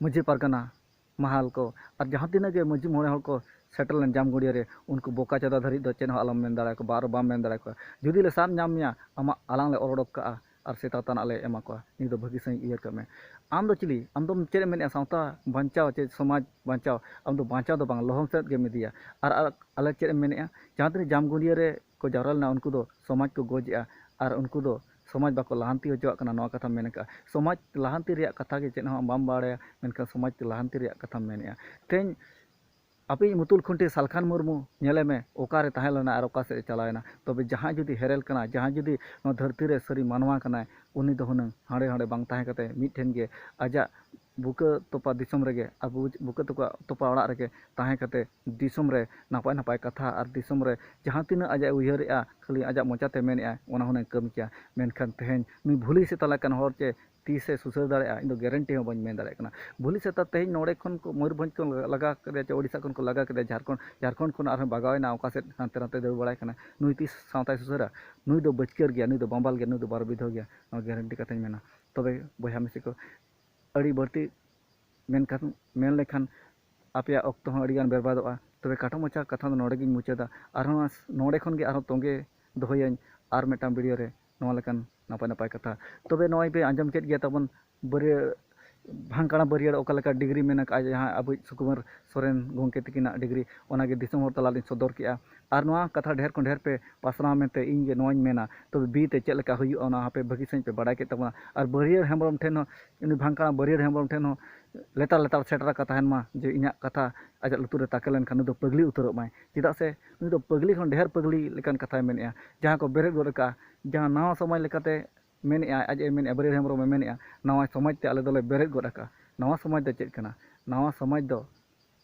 ᱢᱟᱹᱡᱷᱤ ᱯᱟᱨᱜᱟᱱᱟ ᱢᱟᱦᱟᱞ ᱠᱚ ᱟᱨ ᱡᱟᱦᱟᱸ ᱛᱤᱱᱟᱹᱜ ᱜᱮ ᱢᱟᱹᱡᱷᱤ ᱢᱚᱬᱮ ᱦᱚᱲ ᱠᱚ ᱥᱮᱴᱮᱨ ᱞᱮᱱ ᱡᱟᱢᱜᱚᱲᱤᱭᱟᱹ ᱨᱮ, ᱩᱱᱠᱩ ᱵᱚᱠᱟ ᱪᱚᱫᱟ ᱫᱷᱟᱹᱨᱤᱡ ᱫᱚ ᱪᱮᱫ ᱦᱚᱸ ᱟᱞᱚᱢ ᱢᱮᱱ ᱫᱟᱲᱮᱭᱟᱠᱚᱣᱟ, ᱵᱟ-, ᱟᱨ ᱵᱟᱢ ᱢᱮᱱ ᱫᱟᱲᱮᱭᱟᱠᱚᱣᱟ᱾ ᱡᱩᱫᱤ ᱞᱮ ᱥᱟᱵ ᱧᱟᱢ ᱢᱮᱭᱟ, ᱟᱢᱟᱜ ᱟᱞᱟᱝ ᱞᱮ ᱚᱨ ᱚᱰᱚᱠ ᱠᱟᱜᱼᱟ ᱟᱨ ᱥᱮᱛᱟ ᱛᱟᱱᱟᱜ ᱞᱮ ᱮᱢᱟ ᱠᱚᱣᱟ᱾ ᱱᱤᱭᱟᱹ ᱫᱚ ᱵᱷᱟᱹᱜᱤ ᱥᱟᱺᱦᱤᱡ ᱩᱭᱦᱟᱹᱨ ᱠᱟᱜ ᱢᱮ᱾ ᱟᱢ ᱫᱚ ᱪᱤᱞᱤ? ᱟᱢ ᱫᱚᱢ ᱪᱮᱫ ᱮᱢ ᱢᱮᱱᱮᱫᱼᱟ? ᱥᱟᱶᱛᱟ ᱵᱟᱧᱪᱟᱣ ᱪᱮ ᱥᱚᱢᱟᱡᱽ ᱵᱟᱧᱪᱟᱣ? ᱟᱢ ᱫᱚ ᱵᱟᱧᱪᱟᱣ ᱫᱚ ᱵᱟᱝ, ᱞᱚᱦᱚᱢ ᱥᱮᱫ ᱜᱮᱢ ᱤᱫᱤᱭᱟ᱾ ᱟᱨ, ᱟᱨ ᱟᱞᱮ ᱪᱮᱫ ᱮᱢ ᱢᱮᱱᱮᱫᱼᱟ? ᱡᱟᱦᱟᱸ ᱛᱤᱱᱟᱹᱜ ᱡᱟᱢᱜᱚᱲᱤᱭᱟᱹ ᱨᱮ ᱠᱚ ᱡᱟᱣᱨᱟ ᱞᱮᱱᱟ, ᱩᱱᱠᱩ ᱫᱚ ᱥᱚᱢᱟᱡᱽ ᱠᱚ ᱜᱚᱡᱮᱜᱼᱟ ᱟᱨ ᱩᱱᱠᱩ ᱫᱚ ᱥᱚᱢᱟᱡᱽ ᱵᱟᱠᱚ ᱞᱟᱦᱟᱱᱛᱤ ᱦᱚᱪᱚᱣᱟᱜ ᱠᱟᱱᱟ, ᱱᱚᱣᱟ ᱠᱟᱛᱷᱟᱢ ᱢᱮᱱ ᱟᱠᱟᱫᱼᱟ᱾ ᱥᱚᱢᱟᱡᱽ ᱞᱟᱦᱟᱱᱛᱤ ᱨᱮᱭᱟᱜ ᱠᱟᱛᱷᱟ ᱜᱮ ᱪᱮᱫ ᱦᱚᱸ ᱵᱟᱢ ᱵᱟᱲᱟᱭᱟ, ᱢᱮᱱᱠᱷᱟᱱ ᱥᱚᱢᱟᱡᱽ ᱞᱟᱦᱟᱱᱛᱤ ᱨᱮᱭᱟᱜ ᱠᱟᱛᱷᱟᱢ ᱢᱮᱱᱮᱫᱼᱟ᱾ ᱛᱮᱦᱮᱧ ᱟᱯᱮᱭᱤᱡ ᱢᱩᱛᱩᱞ ᱠᱷᱩᱱᱴᱤ ᱥᱟᱞᱠᱷᱟᱱ ᱢᱩᱨᱢᱩ ᱧᱮᱞᱮ ᱢᱮ, ᱚᱠᱟᱨᱮ ᱛᱟᱦᱮᱸ ᱞᱮᱱᱟ ᱟᱨ ᱚᱠᱟ ᱥᱮᱫ ᱮ ᱪᱟᱞᱟᱣᱮᱱᱟ᱾ ᱛᱚᱵᱮ ᱡᱟᱦᱟᱸᱭ ᱡᱩᱫᱤ ᱦᱮᱨᱮᱞ ᱠᱟᱱᱟ, ᱡᱟᱦᱟᱸᱭ ᱡᱩᱫᱤ ᱱᱚᱣᱟ ᱫᱷᱟᱹᱨᱛᱤ ᱨᱮ ᱥᱟᱹᱨᱤ ᱢᱟᱱᱣᱟ ᱠᱟᱱᱟᱭ, ᱩᱱᱤ ᱫᱚ ᱦᱩᱱᱟᱹᱝ ᱦᱟᱸᱰᱮ ᱦᱟᱸᱰᱮ ᱵᱟᱝ ᱛᱟᱦᱮᱸ ᱠᱟᱛᱮ ᱢᱤᱫ ᱴᱷᱮᱱ ᱜᱮ ᱟᱡᱟᱜ ᱵᱩᱠᱟᱹ ᱛᱚᱯᱟ ᱫᱤᱥᱚᱢ ᱨᱮᱜᱮ, ᱟᱵᱚ ᱵᱩᱠᱟᱹ ᱛᱚᱯᱟ, ᱛᱚᱯᱟ ᱚᱲᱟᱜ ᱨᱮᱜᱮ ᱛᱟᱦᱮᱸ ᱠᱟᱛᱮ ᱫᱤᱥᱚᱢ ᱨᱮ ᱱᱟᱯᱟᱭ ᱱᱟᱯᱟᱭ ᱠᱟᱛᱷᱟ ᱟᱨ ᱫᱤᱥᱚᱢ ᱨᱮ ᱡᱟᱦᱟᱸ ᱛᱤᱱᱟᱹᱜ ᱟᱡᱟᱜ ᱩᱭᱦᱟᱹᱨᱮᱜᱼᱟ, ᱠᱷᱟᱹᱞᱤ ᱟᱡᱟᱜ ᱢᱚᱪᱟᱛᱮ ᱢᱮᱱᱮᱜᱼᱟ, ᱚᱱᱟ ᱦᱩᱱᱟᱹᱝ ᱠᱟᱹᱢᱤ ᱠᱮᱭᱟ᱾ ᱢᱮᱱᱠᱷᱟᱱ ᱛᱮᱦᱮᱧ ᱱᱩᱭ ᱵᱷᱩᱞᱤ ᱥᱮᱛᱟ ᱞᱮᱠᱟᱱ ᱦᱚᱲ ᱪᱮ ᱛᱤᱥᱮ ᱥᱩᱥᱟᱹᱨ ᱫᱟᱲᱮᱭᱟᱜᱼᱟ, ᱤᱧ ᱫᱚ guarantee ᱦᱚᱸ ᱵᱟᱹᱧ ᱢᱮᱱ ᱫᱟᱲᱮᱭᱟᱜ ᱠᱟᱱᱟ᱾ ᱵᱷᱩᱞᱤ ᱥᱮᱛᱟ ᱛᱮᱦᱮᱧ ᱱᱚᱰᱮ ᱠᱷᱚᱱ ᱠᱚ ᱢᱚᱭᱩᱨᱵᱷᱚᱸᱡᱽ ᱠᱷᱚᱱ ᱞᱟᱜᱟ ᱠᱮᱫᱮᱭᱟ ᱪᱮ ᱳᱰᱤᱥᱟ ᱠᱷᱚᱱ ᱠᱚ ᱞᱟᱜᱟ ᱠᱮᱫᱮᱭᱟ, ᱡᱷᱟᱲᱠᱷᱚᱸᱰ, ᱡᱷᱟᱲᱠᱷᱚᱸᱰ ᱠᱷᱚᱱ ᱟᱨᱦᱚᱸ ᱵᱟᱜᱟᱣ ᱮᱱᱟ, ᱚᱠᱟ ᱥᱮᱫ ᱦᱟᱱᱛᱮ ᱱᱟᱛᱮ ᱫᱟᱹᱲ ᱵᱟᱲᱟᱭ ᱠᱟᱱᱟ᱾ ᱱᱩᱭ ᱛᱤᱥ ᱥᱟᱶᱛᱟᱭ ᱥᱩᱥᱟᱹᱨᱟ? ᱱᱩᱭ ᱫᱚ ᱵᱟᱹᱪᱠᱟᱹᱨ ᱜᱮᱭᱟ, ᱱᱩᱭ ᱫᱚ ᱵᱟᱢᱵᱟᱞ ᱜᱮᱭᱟ, ᱱᱩᱭ ᱫᱚ ᱵᱟᱨᱚ ᱵᱤᱫᱷᱟᱹ ᱜᱮᱭᱟ, ᱱᱚᱣᱟ guarantee ᱠᱟᱛᱷᱟᱧ ᱢᱮᱱᱟ᱾ ᱛᱚᱵᱮ ᱵᱚᱭᱦᱟ ᱢᱤᱥᱤ ᱠᱚ, ᱟᱹᱰᱤ ᱵᱟᱹᱲᱛᱤ ᱢᱮᱱᱠᱷᱟᱱ, ᱢᱮᱱ ᱞᱮᱠᱷᱟᱱ ᱟᱯᱮᱭᱟᱜ ᱚᱠᱛᱚ ᱦᱚᱸ ᱟᱹᱰᱤᱜᱟᱱ ᱵᱮᱨᱵᱟᱫᱚᱜᱼᱟ᱾ ᱛᱚᱵᱮ ᱠᱷᱟᱴᱚ ᱢᱟᱪᱷᱟ ᱠᱟᱛᱷᱟ ᱫᱚ ᱱᱚᱰᱮ ᱜᱤᱧ ᱢᱩᱪᱟᱹᱫᱟ᱾ ᱟᱨᱦᱚᱸ ᱱᱚᱰᱮ ᱠᱷᱚᱱ ᱜᱮ ᱟᱨᱦᱚᱸ ᱛᱚᱸᱜᱮ ᱫᱚᱦᱚᱭᱟᱹᱧ ᱟᱨ ᱢᱤᱫᱴᱟᱝ video ᱨᱮ ᱱᱚᱣᱟ ᱞᱮᱠᱟᱱ ᱱᱟᱯᱟᱭ ᱱᱟᱯᱟᱭ ᱠᱟᱛᱷᱟ᱾ ᱛᱚᱵᱮ ᱱᱚᱜᱼᱚᱭ ᱯᱮ ᱟᱸᱡᱚᱢ ᱠᱮᱫ ᱜᱮᱭᱟ ᱛᱟᱵᱚᱱ ᱵᱟᱹᱨᱭᱟᱹ-, ᱵᱷᱟᱝᱠᱟᱲᱟ ᱵᱟᱹᱨᱭᱟᱹᱲ ᱚᱠᱟ ᱞᱮᱠᱟ degree ᱢᱮᱱᱟᱜ ᱟᱠᱟᱫᱼᱟ, ᱡᱟᱦᱟᱸ ᱟᱵᱚᱭᱤᱡ ᱥᱩᱠᱩᱢᱟᱨ ᱥᱚᱨᱮᱱ ᱜᱚᱢᱠᱮ ᱛᱤᱠᱤᱱᱟᱜ degree, ᱚᱱᱟᱜᱮ ᱫᱤᱥᱚᱢ ᱦᱚᱲ ᱛᱟᱞᱟ ᱞᱤᱧ ᱥᱚᱫᱚᱨ ᱠᱮᱜᱼᱟ᱾ ᱟᱨ ᱱᱚᱣᱟ ᱠᱟᱛᱷᱟ ᱰᱷᱮᱨ ᱠᱷᱚᱱ ᱰᱷᱮᱨ ᱯᱮ ᱯᱟᱥᱱᱟᱣ ᱢᱮᱱᱛᱮ ᱤᱧ ᱜᱮ ᱱᱚᱣᱟᱧ ᱢᱮᱱᱟ᱾ ᱛᱚᱵᱮ ᱵᱤ ᱛᱮ ᱪᱮᱫ ᱞᱮᱠᱟ ᱦᱩᱭᱩᱜᱼᱟ, ᱚᱱᱟ ᱦᱚᱸ ᱟᱯᱮ ᱵᱷᱟᱹᱜᱤ ᱥᱟᱺᱦᱤᱡ ᱯᱮ ᱵᱟᱲᱟᱭ ᱠᱮᱫ ᱛᱟᱵᱚᱱᱟ᱾ ᱟᱨ ᱵᱟᱹᱨᱭᱟᱹᱲ ᱦᱮᱢᱵᱨᱚᱢ ᱴᱷᱮᱱ ᱦᱚᱸ, ᱩᱱᱤ ᱵᱷᱟᱝᱠᱟᱲᱟ ᱵᱟᱹᱨᱭᱟᱹᱲ ᱦᱮᱢᱵᱨᱚᱢ ᱴᱷᱮᱱ ᱦᱚᱸ ᱞᱮᱛᱟᱲ ᱞᱮᱛᱟᱲ ᱥᱮᱴᱮᱨ ᱟᱠᱟ ᱛᱟᱦᱮᱱ ᱢᱟ, ᱡᱮ ᱤᱧᱟᱹᱜ ᱠᱟᱛᱷᱟ ᱟᱡᱟᱜ ᱞᱩᱛᱩᱨ ᱨᱮ ᱛᱟᱠᱮ ᱞᱮᱱᱠᱷᱟᱱ ᱱᱩᱭ ᱫᱚ ᱯᱟᱹᱜᱽᱞᱤ ᱩᱛᱟᱹᱨᱚᱜ ᱢᱟᱭ᱾ ᱪᱮᱫᱟᱜ ᱥᱮ ᱱᱩᱭ ᱫᱚ ᱯᱟᱹᱜᱽᱞᱤ ᱠᱷᱚᱱ ᱰᱷᱮᱨ ᱯᱟᱹᱜᱽᱞᱤ ᱞᱮᱠᱟᱱ ᱠᱟᱛᱷᱟᱭ ᱢᱮᱱᱮᱜᱼᱟ᱾ ᱡᱟᱦᱟᱸ ᱠᱚ ᱵᱮᱨᱮᱫ ᱜᱚᱫ ᱟᱠᱟᱫᱼᱟ, ᱡᱟᱦᱟᱸ ᱱᱟᱣᱟ ᱥᱚᱢᱟᱡᱽ ᱞᱮᱠᱟᱛᱮ ᱢᱮᱱᱮᱜᱼᱟᱭ, ᱟᱡ ᱮ ᱢᱮᱱᱮᱜᱼᱟ, ᱵᱟᱹᱨᱭᱟᱹᱲ ᱦᱮᱢᱵᱨᱚᱢ ᱮ ᱢᱮᱱᱮᱜᱼᱟ, ᱱᱟᱣᱟ ᱥᱚᱢᱟᱡᱽ ᱛᱮ ᱟᱞᱮ ᱫᱚᱞᱮ ᱵᱮᱨᱮᱫ ᱜᱚᱫ ᱟᱠᱟᱫᱼᱟ᱾ ᱱᱟᱣᱟ ᱥᱚᱢᱟᱡᱽ ᱫᱚ ᱪᱮᱫ ᱠᱟᱱᱟ? ᱱᱟᱣᱟ ᱥᱚᱢᱟᱡᱽ ᱫᱚ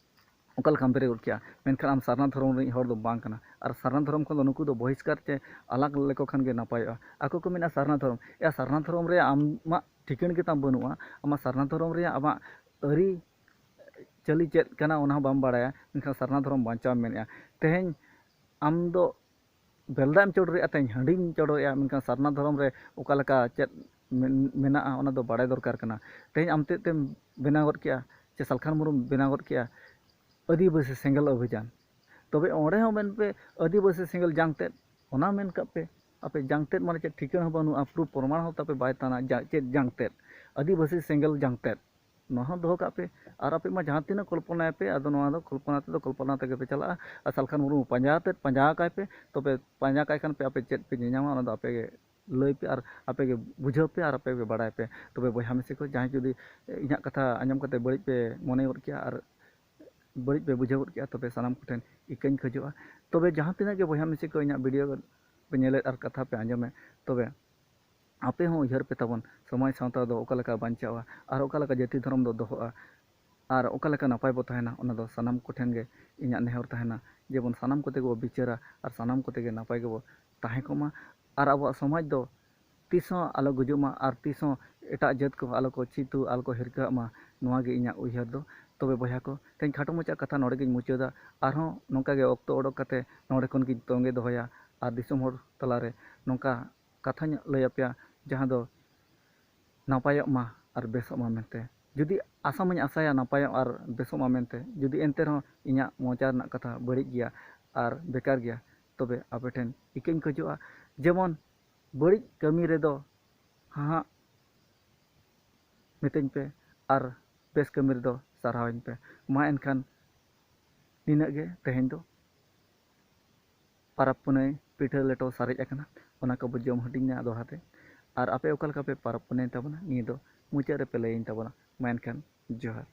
ᱚᱠᱟ ᱞᱮᱠᱟᱢ ᱵᱮᱨᱮᱫ ᱜᱚᱫ ᱠᱮᱭᱟ? ᱢᱮᱱᱠᱷᱟᱱ ᱟᱢ ᱥᱟᱨᱱᱟ ᱫᱷᱚᱨᱚᱢ ᱨᱤᱱᱤᱡ ᱦᱚᱲ ᱫᱚ ᱵᱟᱝ ᱠᱟᱱᱟ᱾ ᱟᱨ ᱥᱟᱨᱱᱟ ᱫᱷᱚᱨᱚᱢ ᱠᱷᱚᱱ ᱫᱚ ᱱᱩᱠᱩ ᱫᱚ ᱵᱚᱦᱤᱥᱠᱟᱨ ᱪᱮ ᱟᱞᱟᱜᱽ ᱞᱮᱠᱚ ᱠᱷᱟᱱ ᱜᱮ ᱱᱟᱯᱟᱭᱚᱜᱼᱟ᱾ ᱟᱠᱚ ᱠᱚ ᱢᱮᱱᱟ ᱥᱟᱨᱱᱟ ᱫᱷᱚᱨᱚᱢ᱾ ᱮᱭᱟ, ᱥᱟᱨᱱᱟ ᱫᱷᱚᱨᱚᱢ ᱨᱮᱭᱟᱜ ᱟᱢᱟᱜ ᱴᱷᱤᱠᱟᱹᱱ ᱜᱮ ᱛᱟᱢ ᱵᱟᱹᱱᱩᱜᱼᱟ᱾ ᱟᱢᱟᱜ ᱥᱟᱨᱱᱟ ᱫᱷᱚᱨᱚᱢ ᱨᱮᱭᱟᱜ ᱟᱢᱟᱜ ᱟᱹᱨᱤ ᱪᱟᱹᱞᱤ ᱪᱮᱫ ᱠᱟᱱᱟ ᱚᱱᱟ ᱦᱚᱸ ᱵᱟᱢ ᱵᱟᱲᱟᱭᱟ, ᱢᱮᱱᱠᱷᱟᱱ ᱥᱟᱨᱱᱟ ᱫᱷᱚᱨᱚᱢ ᱵᱟᱧᱪᱟᱣ ᱮᱢ ᱢᱮᱱᱮᱜᱼᱟ᱾ ᱛᱮᱦᱮᱧ ᱟᱢ ᱫᱚ ᱵᱮᱞᱫᱟᱜ ᱮᱢ ᱪᱚᱰᱚᱨᱮᱜᱼᱟ, ᱛᱮᱦᱮᱧ ᱦᱟᱺᱰᱤᱢ ᱪᱚᱰᱚᱨᱮᱜᱼᱟ, ᱢᱮᱱᱠᱷᱟᱱ ᱥᱟᱨᱱᱟ ᱫᱷᱚᱨᱚᱢ ᱨᱮ ᱚᱠᱟ ᱞᱮᱠᱟ ᱪᱮᱫ ᱢᱮᱱ-, ᱢᱮᱱᱟᱜᱼᱟ, ᱚᱱᱟ ᱫᱚ ᱵᱟᱲᱟᱭ ᱫᱚᱨᱠᱟᱨ ᱠᱟᱱᱟ᱾ ᱛᱮᱦᱮᱧ ᱟᱢ ᱛᱮᱫ ᱛᱮᱢ ᱵᱮᱱᱟᱣ ᱜᱚᱫ ᱠᱮᱜᱼᱟ, ᱪᱮ ᱥᱟᱞᱠᱷᱟᱱ ᱢᱩᱨᱢᱩᱢ ᱵᱮᱱᱟᱣ ᱜᱚᱫ ᱠᱮᱜᱼᱟ ᱟᱹᱫᱤᱵᱟᱹᱥᱤ ᱥᱮᱸᱜᱮᱞ ᱚᱵᱷᱤᱡᱟᱱ᱾ ᱛᱚᱵᱮ ᱚᱸᱰᱮ ᱦᱚᱸ ᱢᱮᱱ ᱯᱮ ᱟᱹᱫᱤᱵᱟᱹᱥᱤ ᱥᱮᱸᱜᱮᱞ ᱡᱟᱝ ᱛᱮᱫ, ᱚᱱᱟ ᱢᱮᱱ ᱠᱟᱜ ᱯᱮ᱾ ᱟᱯᱮ ᱡᱟᱝ ᱛᱮᱫ ᱢᱟᱱᱮ ᱪᱮᱫ ᱴᱷᱤᱠᱟᱹᱱ ᱦᱚᱸ ᱵᱟᱹᱱᱩᱜᱼᱟ, proof ᱯᱨᱚᱢᱟᱬ ᱦᱚᱸ ᱛᱟᱯᱮ ᱵᱟᱭ ᱛᱟᱦᱮᱱᱟ, ᱡᱟ-, ᱪᱮᱫ ᱡᱟᱝ ᱛᱮᱫ, ᱟᱹᱫᱤᱵᱟᱹᱥᱤ ᱥᱮᱸᱜᱮᱞ ᱡᱟᱝ ᱛᱮᱫ᱾ ᱱᱚᱣᱟ ᱦᱚᱸ ᱫᱚᱦᱚ ᱠᱟᱜ ᱯᱮ᱾ ᱟᱨ ᱟᱯᱮ ᱢᱟ ᱡᱟᱦᱟᱸ ᱛᱤᱱᱟᱹᱜ ᱠᱚᱞᱯᱚᱱᱟᱭᱟᱯᱮ, ᱟᱫᱚ ᱱᱚᱣᱟ ᱫᱚ ᱠᱚᱞᱯᱚᱱᱟ ᱛᱮᱫᱚ ᱠᱚᱞᱯᱚᱱᱟ ᱛᱮᱜᱮ ᱯᱮ ᱪᱟᱞᱟᱜᱼᱟ᱾ ᱟᱨ ᱥᱟᱞᱠᱷᱟᱱ ᱢᱩᱨᱢᱩ ᱯᱟᱸᱡᱟ ᱛᱮᱫ ᱯᱟᱸᱡᱟ ᱠᱟᱭ ᱯᱮ, ᱛᱚᱵᱮ ᱯᱟᱸᱡᱟ ᱠᱟᱭ ᱠᱷᱟᱱ ᱯᱮ ᱟᱯᱮ ᱪᱮᱫ ᱯᱮ ᱧᱮᱧᱟᱢᱟ, ᱚᱱᱟ ᱫᱚ ᱟᱯᱮ ᱜᱮ ᱞᱟᱹᱭ ᱯᱮ ᱟᱨ ᱟᱯᱮ ᱜᱮ ᱵᱩᱡᱷᱟᱹᱣ ᱯᱮ ᱟᱨ ᱟᱯᱮ ᱜᱮ ᱵᱟᱲᱟᱭ ᱯᱮ᱾ ᱛᱚᱵᱮ ᱵᱚᱭᱦᱟ ᱢᱤᱥᱤ ᱠᱚ, ᱡᱟᱦᱟᱸᱭ ᱡᱩᱫᱤ ᱤᱧᱟᱹᱜ ᱠᱟᱛᱷᱟ ᱟᱸᱡᱚᱢ ᱠᱟᱛᱮ ᱵᱟᱹᱲᱤᱡ ᱯᱮ ᱢᱚᱱᱮ ᱜᱚᱫ ᱠᱮᱜᱼᱟ ᱟᱨ ᱵᱟᱹᱲᱤᱡ ᱯᱮ ᱵᱩᱡᱷᱟᱹᱣ ᱜᱚᱫ ᱠᱮᱜᱼᱟ, ᱛᱚᱵᱮ ᱥᱟᱱᱟᱢ ᱠᱚᱴᱷᱮᱱ ᱤᱠᱟᱹᱧ ᱠᱷᱚᱡᱚᱜᱼᱟ᱾ ᱛᱚᱵᱮ ᱡᱟᱦᱟᱸ ᱛᱤᱱᱟᱹᱜ ᱜᱮ ᱵᱚᱭᱦᱟ ᱢᱤᱥᱤ ᱠᱚ ᱤᱧᱟᱹᱜ video ᱯᱮ ᱧᱮᱞᱮᱫ ᱟᱨ ᱠᱟᱛᱷᱟ ᱯᱮ ᱟᱸᱡᱚᱢᱮᱫ, ᱛᱚᱵᱮ ᱟᱯᱮ ᱦᱚᱸ ᱩᱭᱦᱟᱹᱨ ᱯᱮ ᱛᱟᱵᱚᱱ, ᱥᱚᱢᱟᱡᱽ ᱥᱟᱶᱛᱟ ᱫᱚ ᱚᱠᱟ ᱞᱮᱠᱟ ᱵᱟᱧᱪᱟᱜᱼᱟ ᱟᱨ ᱚᱠᱟ ᱞᱮᱠᱟ ᱡᱟᱹᱛᱤ ᱫᱷᱚᱨᱚᱢ ᱫᱚ ᱫᱚᱦᱚᱜᱼᱟ ᱟᱨ ᱚᱠᱟ ᱞᱮᱠᱟ ᱱᱟᱯᱟᱭ ᱵᱚ ᱛᱟᱦᱮᱱᱟ, ᱚᱱᱟ ᱫᱚ ᱥᱟᱱᱟᱢ ᱠᱚᱴᱷᱮᱱ ᱜᱮ ᱤᱧᱟᱹᱜ ᱱᱮᱦᱚᱨ ᱛᱟᱦᱮᱱᱟ, ᱡᱮᱢᱚᱱ ᱥᱟᱱᱟᱢ ᱠᱚᱛᱮ ᱜᱮᱵᱚ ᱵᱤᱪᱟᱹᱨᱟ ᱟᱨ ᱥᱟᱱᱟᱢ ᱠᱚᱛᱮ ᱜᱮ ᱱᱟᱯᱟᱭ ᱜᱮᱵᱚ ᱛᱟᱦᱮᱸ ᱠᱚᱜ ᱢᱟ᱾ ᱟᱨ ᱟᱵᱚᱣᱟᱜ ᱥᱚᱢᱟᱡᱽ ᱫᱚ ᱛᱤᱥ ᱦᱚᱸ ᱟᱞᱚ ᱜᱩᱡᱩᱜ ᱢᱟ ᱟᱨ ᱛᱤᱥ ᱦᱚᱸ ᱮᱴᱟᱜ ᱡᱟᱹᱛ ᱠᱚ ᱟᱞᱚ ᱠᱚ ᱪᱤᱛᱩ, ᱟᱞᱚ ᱠᱚ ᱦᱤᱨᱠᱟᱹᱜ ᱢᱟ, ᱱᱚᱣᱟ ᱜᱮ ᱤᱧᱟᱹᱜ ᱩᱭᱦᱟᱹᱨ ᱫᱚ᱾ ᱛᱚᱵᱮ ᱵᱚᱭᱦᱟ ᱠᱚ, ᱛᱮᱦᱮᱧ ᱠᱷᱟᱴᱚ ᱢᱟᱪᱷᱟ ᱠᱟᱛᱷᱟ ᱱᱚᱰᱮ ᱜᱤᱧ ᱢᱩᱪᱟᱹᱫᱟ᱾ ᱟᱨᱦᱚᱸ ᱱᱚᱝᱠᱟ ᱜᱮ ᱚᱠᱛᱚ ᱚᱰᱚᱠ ᱠᱟᱛᱮ ᱱᱚᱰᱮ ᱠᱷᱚᱱ ᱜᱤᱧ ᱛᱚᱸᱜᱮ ᱫᱚᱦᱚᱭᱟ ᱟᱨ ᱫᱤᱥᱚᱢ ᱦᱚᱲ ᱛᱟᱞᱟᱨᱮ ᱱᱚᱝᱠᱟ ᱠᱟᱛᱷᱟᱧ ᱞᱟᱹᱭ ᱟᱯᱮᱭᱟ, ᱡᱟᱦᱟᱸ ᱫᱚ ᱱᱟᱯᱟᱭᱚᱜ ᱢᱟ ᱟᱨ ᱵᱮᱥᱚᱜ ᱢᱟ ᱢᱮᱱᱛᱮ᱾ ᱡᱩᱫᱤ ᱟᱥᱟ ᱢᱟᱧ ᱟᱥᱟᱭᱟ ᱱᱟᱯᱟᱭᱚᱜ ᱟᱨ ᱵᱮᱥᱚᱜ ᱢᱟ ᱢᱮᱱᱛᱮ, ᱡᱩᱫᱤ ᱮᱱᱛᱮ ᱨᱮᱦᱚᱸ ᱤᱧᱟᱹᱜ ᱢᱚᱪᱟ ᱨᱮᱱᱟᱜ ᱠᱟᱛᱷᱟ ᱵᱟᱹᱲᱤᱡ ᱜᱮᱭᱟ ᱟᱨ ᱵᱮᱠᱟᱨ ᱜᱮᱭᱟ, ᱛᱚᱵᱮ ᱟᱯᱮ ᱴᱷᱮᱱ ᱤᱠᱟᱹᱧ ᱠᱷᱚᱡᱚᱜᱼᱟ, ᱡᱮᱢᱚᱱ ᱵᱟᱹᱲᱤᱡ ᱠᱟᱹᱢᱤ ᱨᱮᱫᱚ ᱦᱟᱦᱟᱜ ᱢᱤᱛᱟᱹᱧ ᱯᱮ ᱟᱨ ᱵᱮᱥ ᱠᱟᱹᱢᱤ ᱨᱮᱫᱚ ᱥᱟᱨᱦᱟᱣᱟᱹᱧ ᱯᱮ᱾ ᱢᱟ ᱮᱱᱠᱷᱟᱱ ᱱᱤᱱᱟᱹᱜ ᱜᱮ ᱛᱮᱦᱮᱧ ᱫᱚ᱾ ᱯᱟᱨᱟᱵᱽ ᱯᱩᱱᱟᱹᱭ ᱯᱤᱴᱷᱟᱹ ᱞᱮᱴᱚ ᱥᱟᱨᱮᱡ ᱟᱠᱟᱱᱟ, ᱚᱱᱟ ᱠᱚᱵᱚ ᱡᱚᱢ ᱦᱟᱹᱴᱤᱧᱟ ᱫᱚᱦᱲᱟ ᱛᱮ᱾ ᱟᱨ ᱟᱯᱮ ᱚᱠᱟ ᱞᱮᱠᱟ ᱯᱮ ᱯᱟᱨᱟᱵᱽ ᱯᱩᱱᱟᱹᱭ ᱛᱟᱵᱚᱱᱟ, ᱱᱤᱭᱟᱹ ᱫᱚ ᱢᱩᱪᱟᱹᱫ ᱨᱮᱯᱮ ᱞᱟᱹᱭᱟᱹᱧ ᱛᱟᱵᱚᱱᱟ᱾ ᱢᱟ ᱮᱱᱠᱷᱟᱱ ᱡᱚᱦᱟᱨ᱾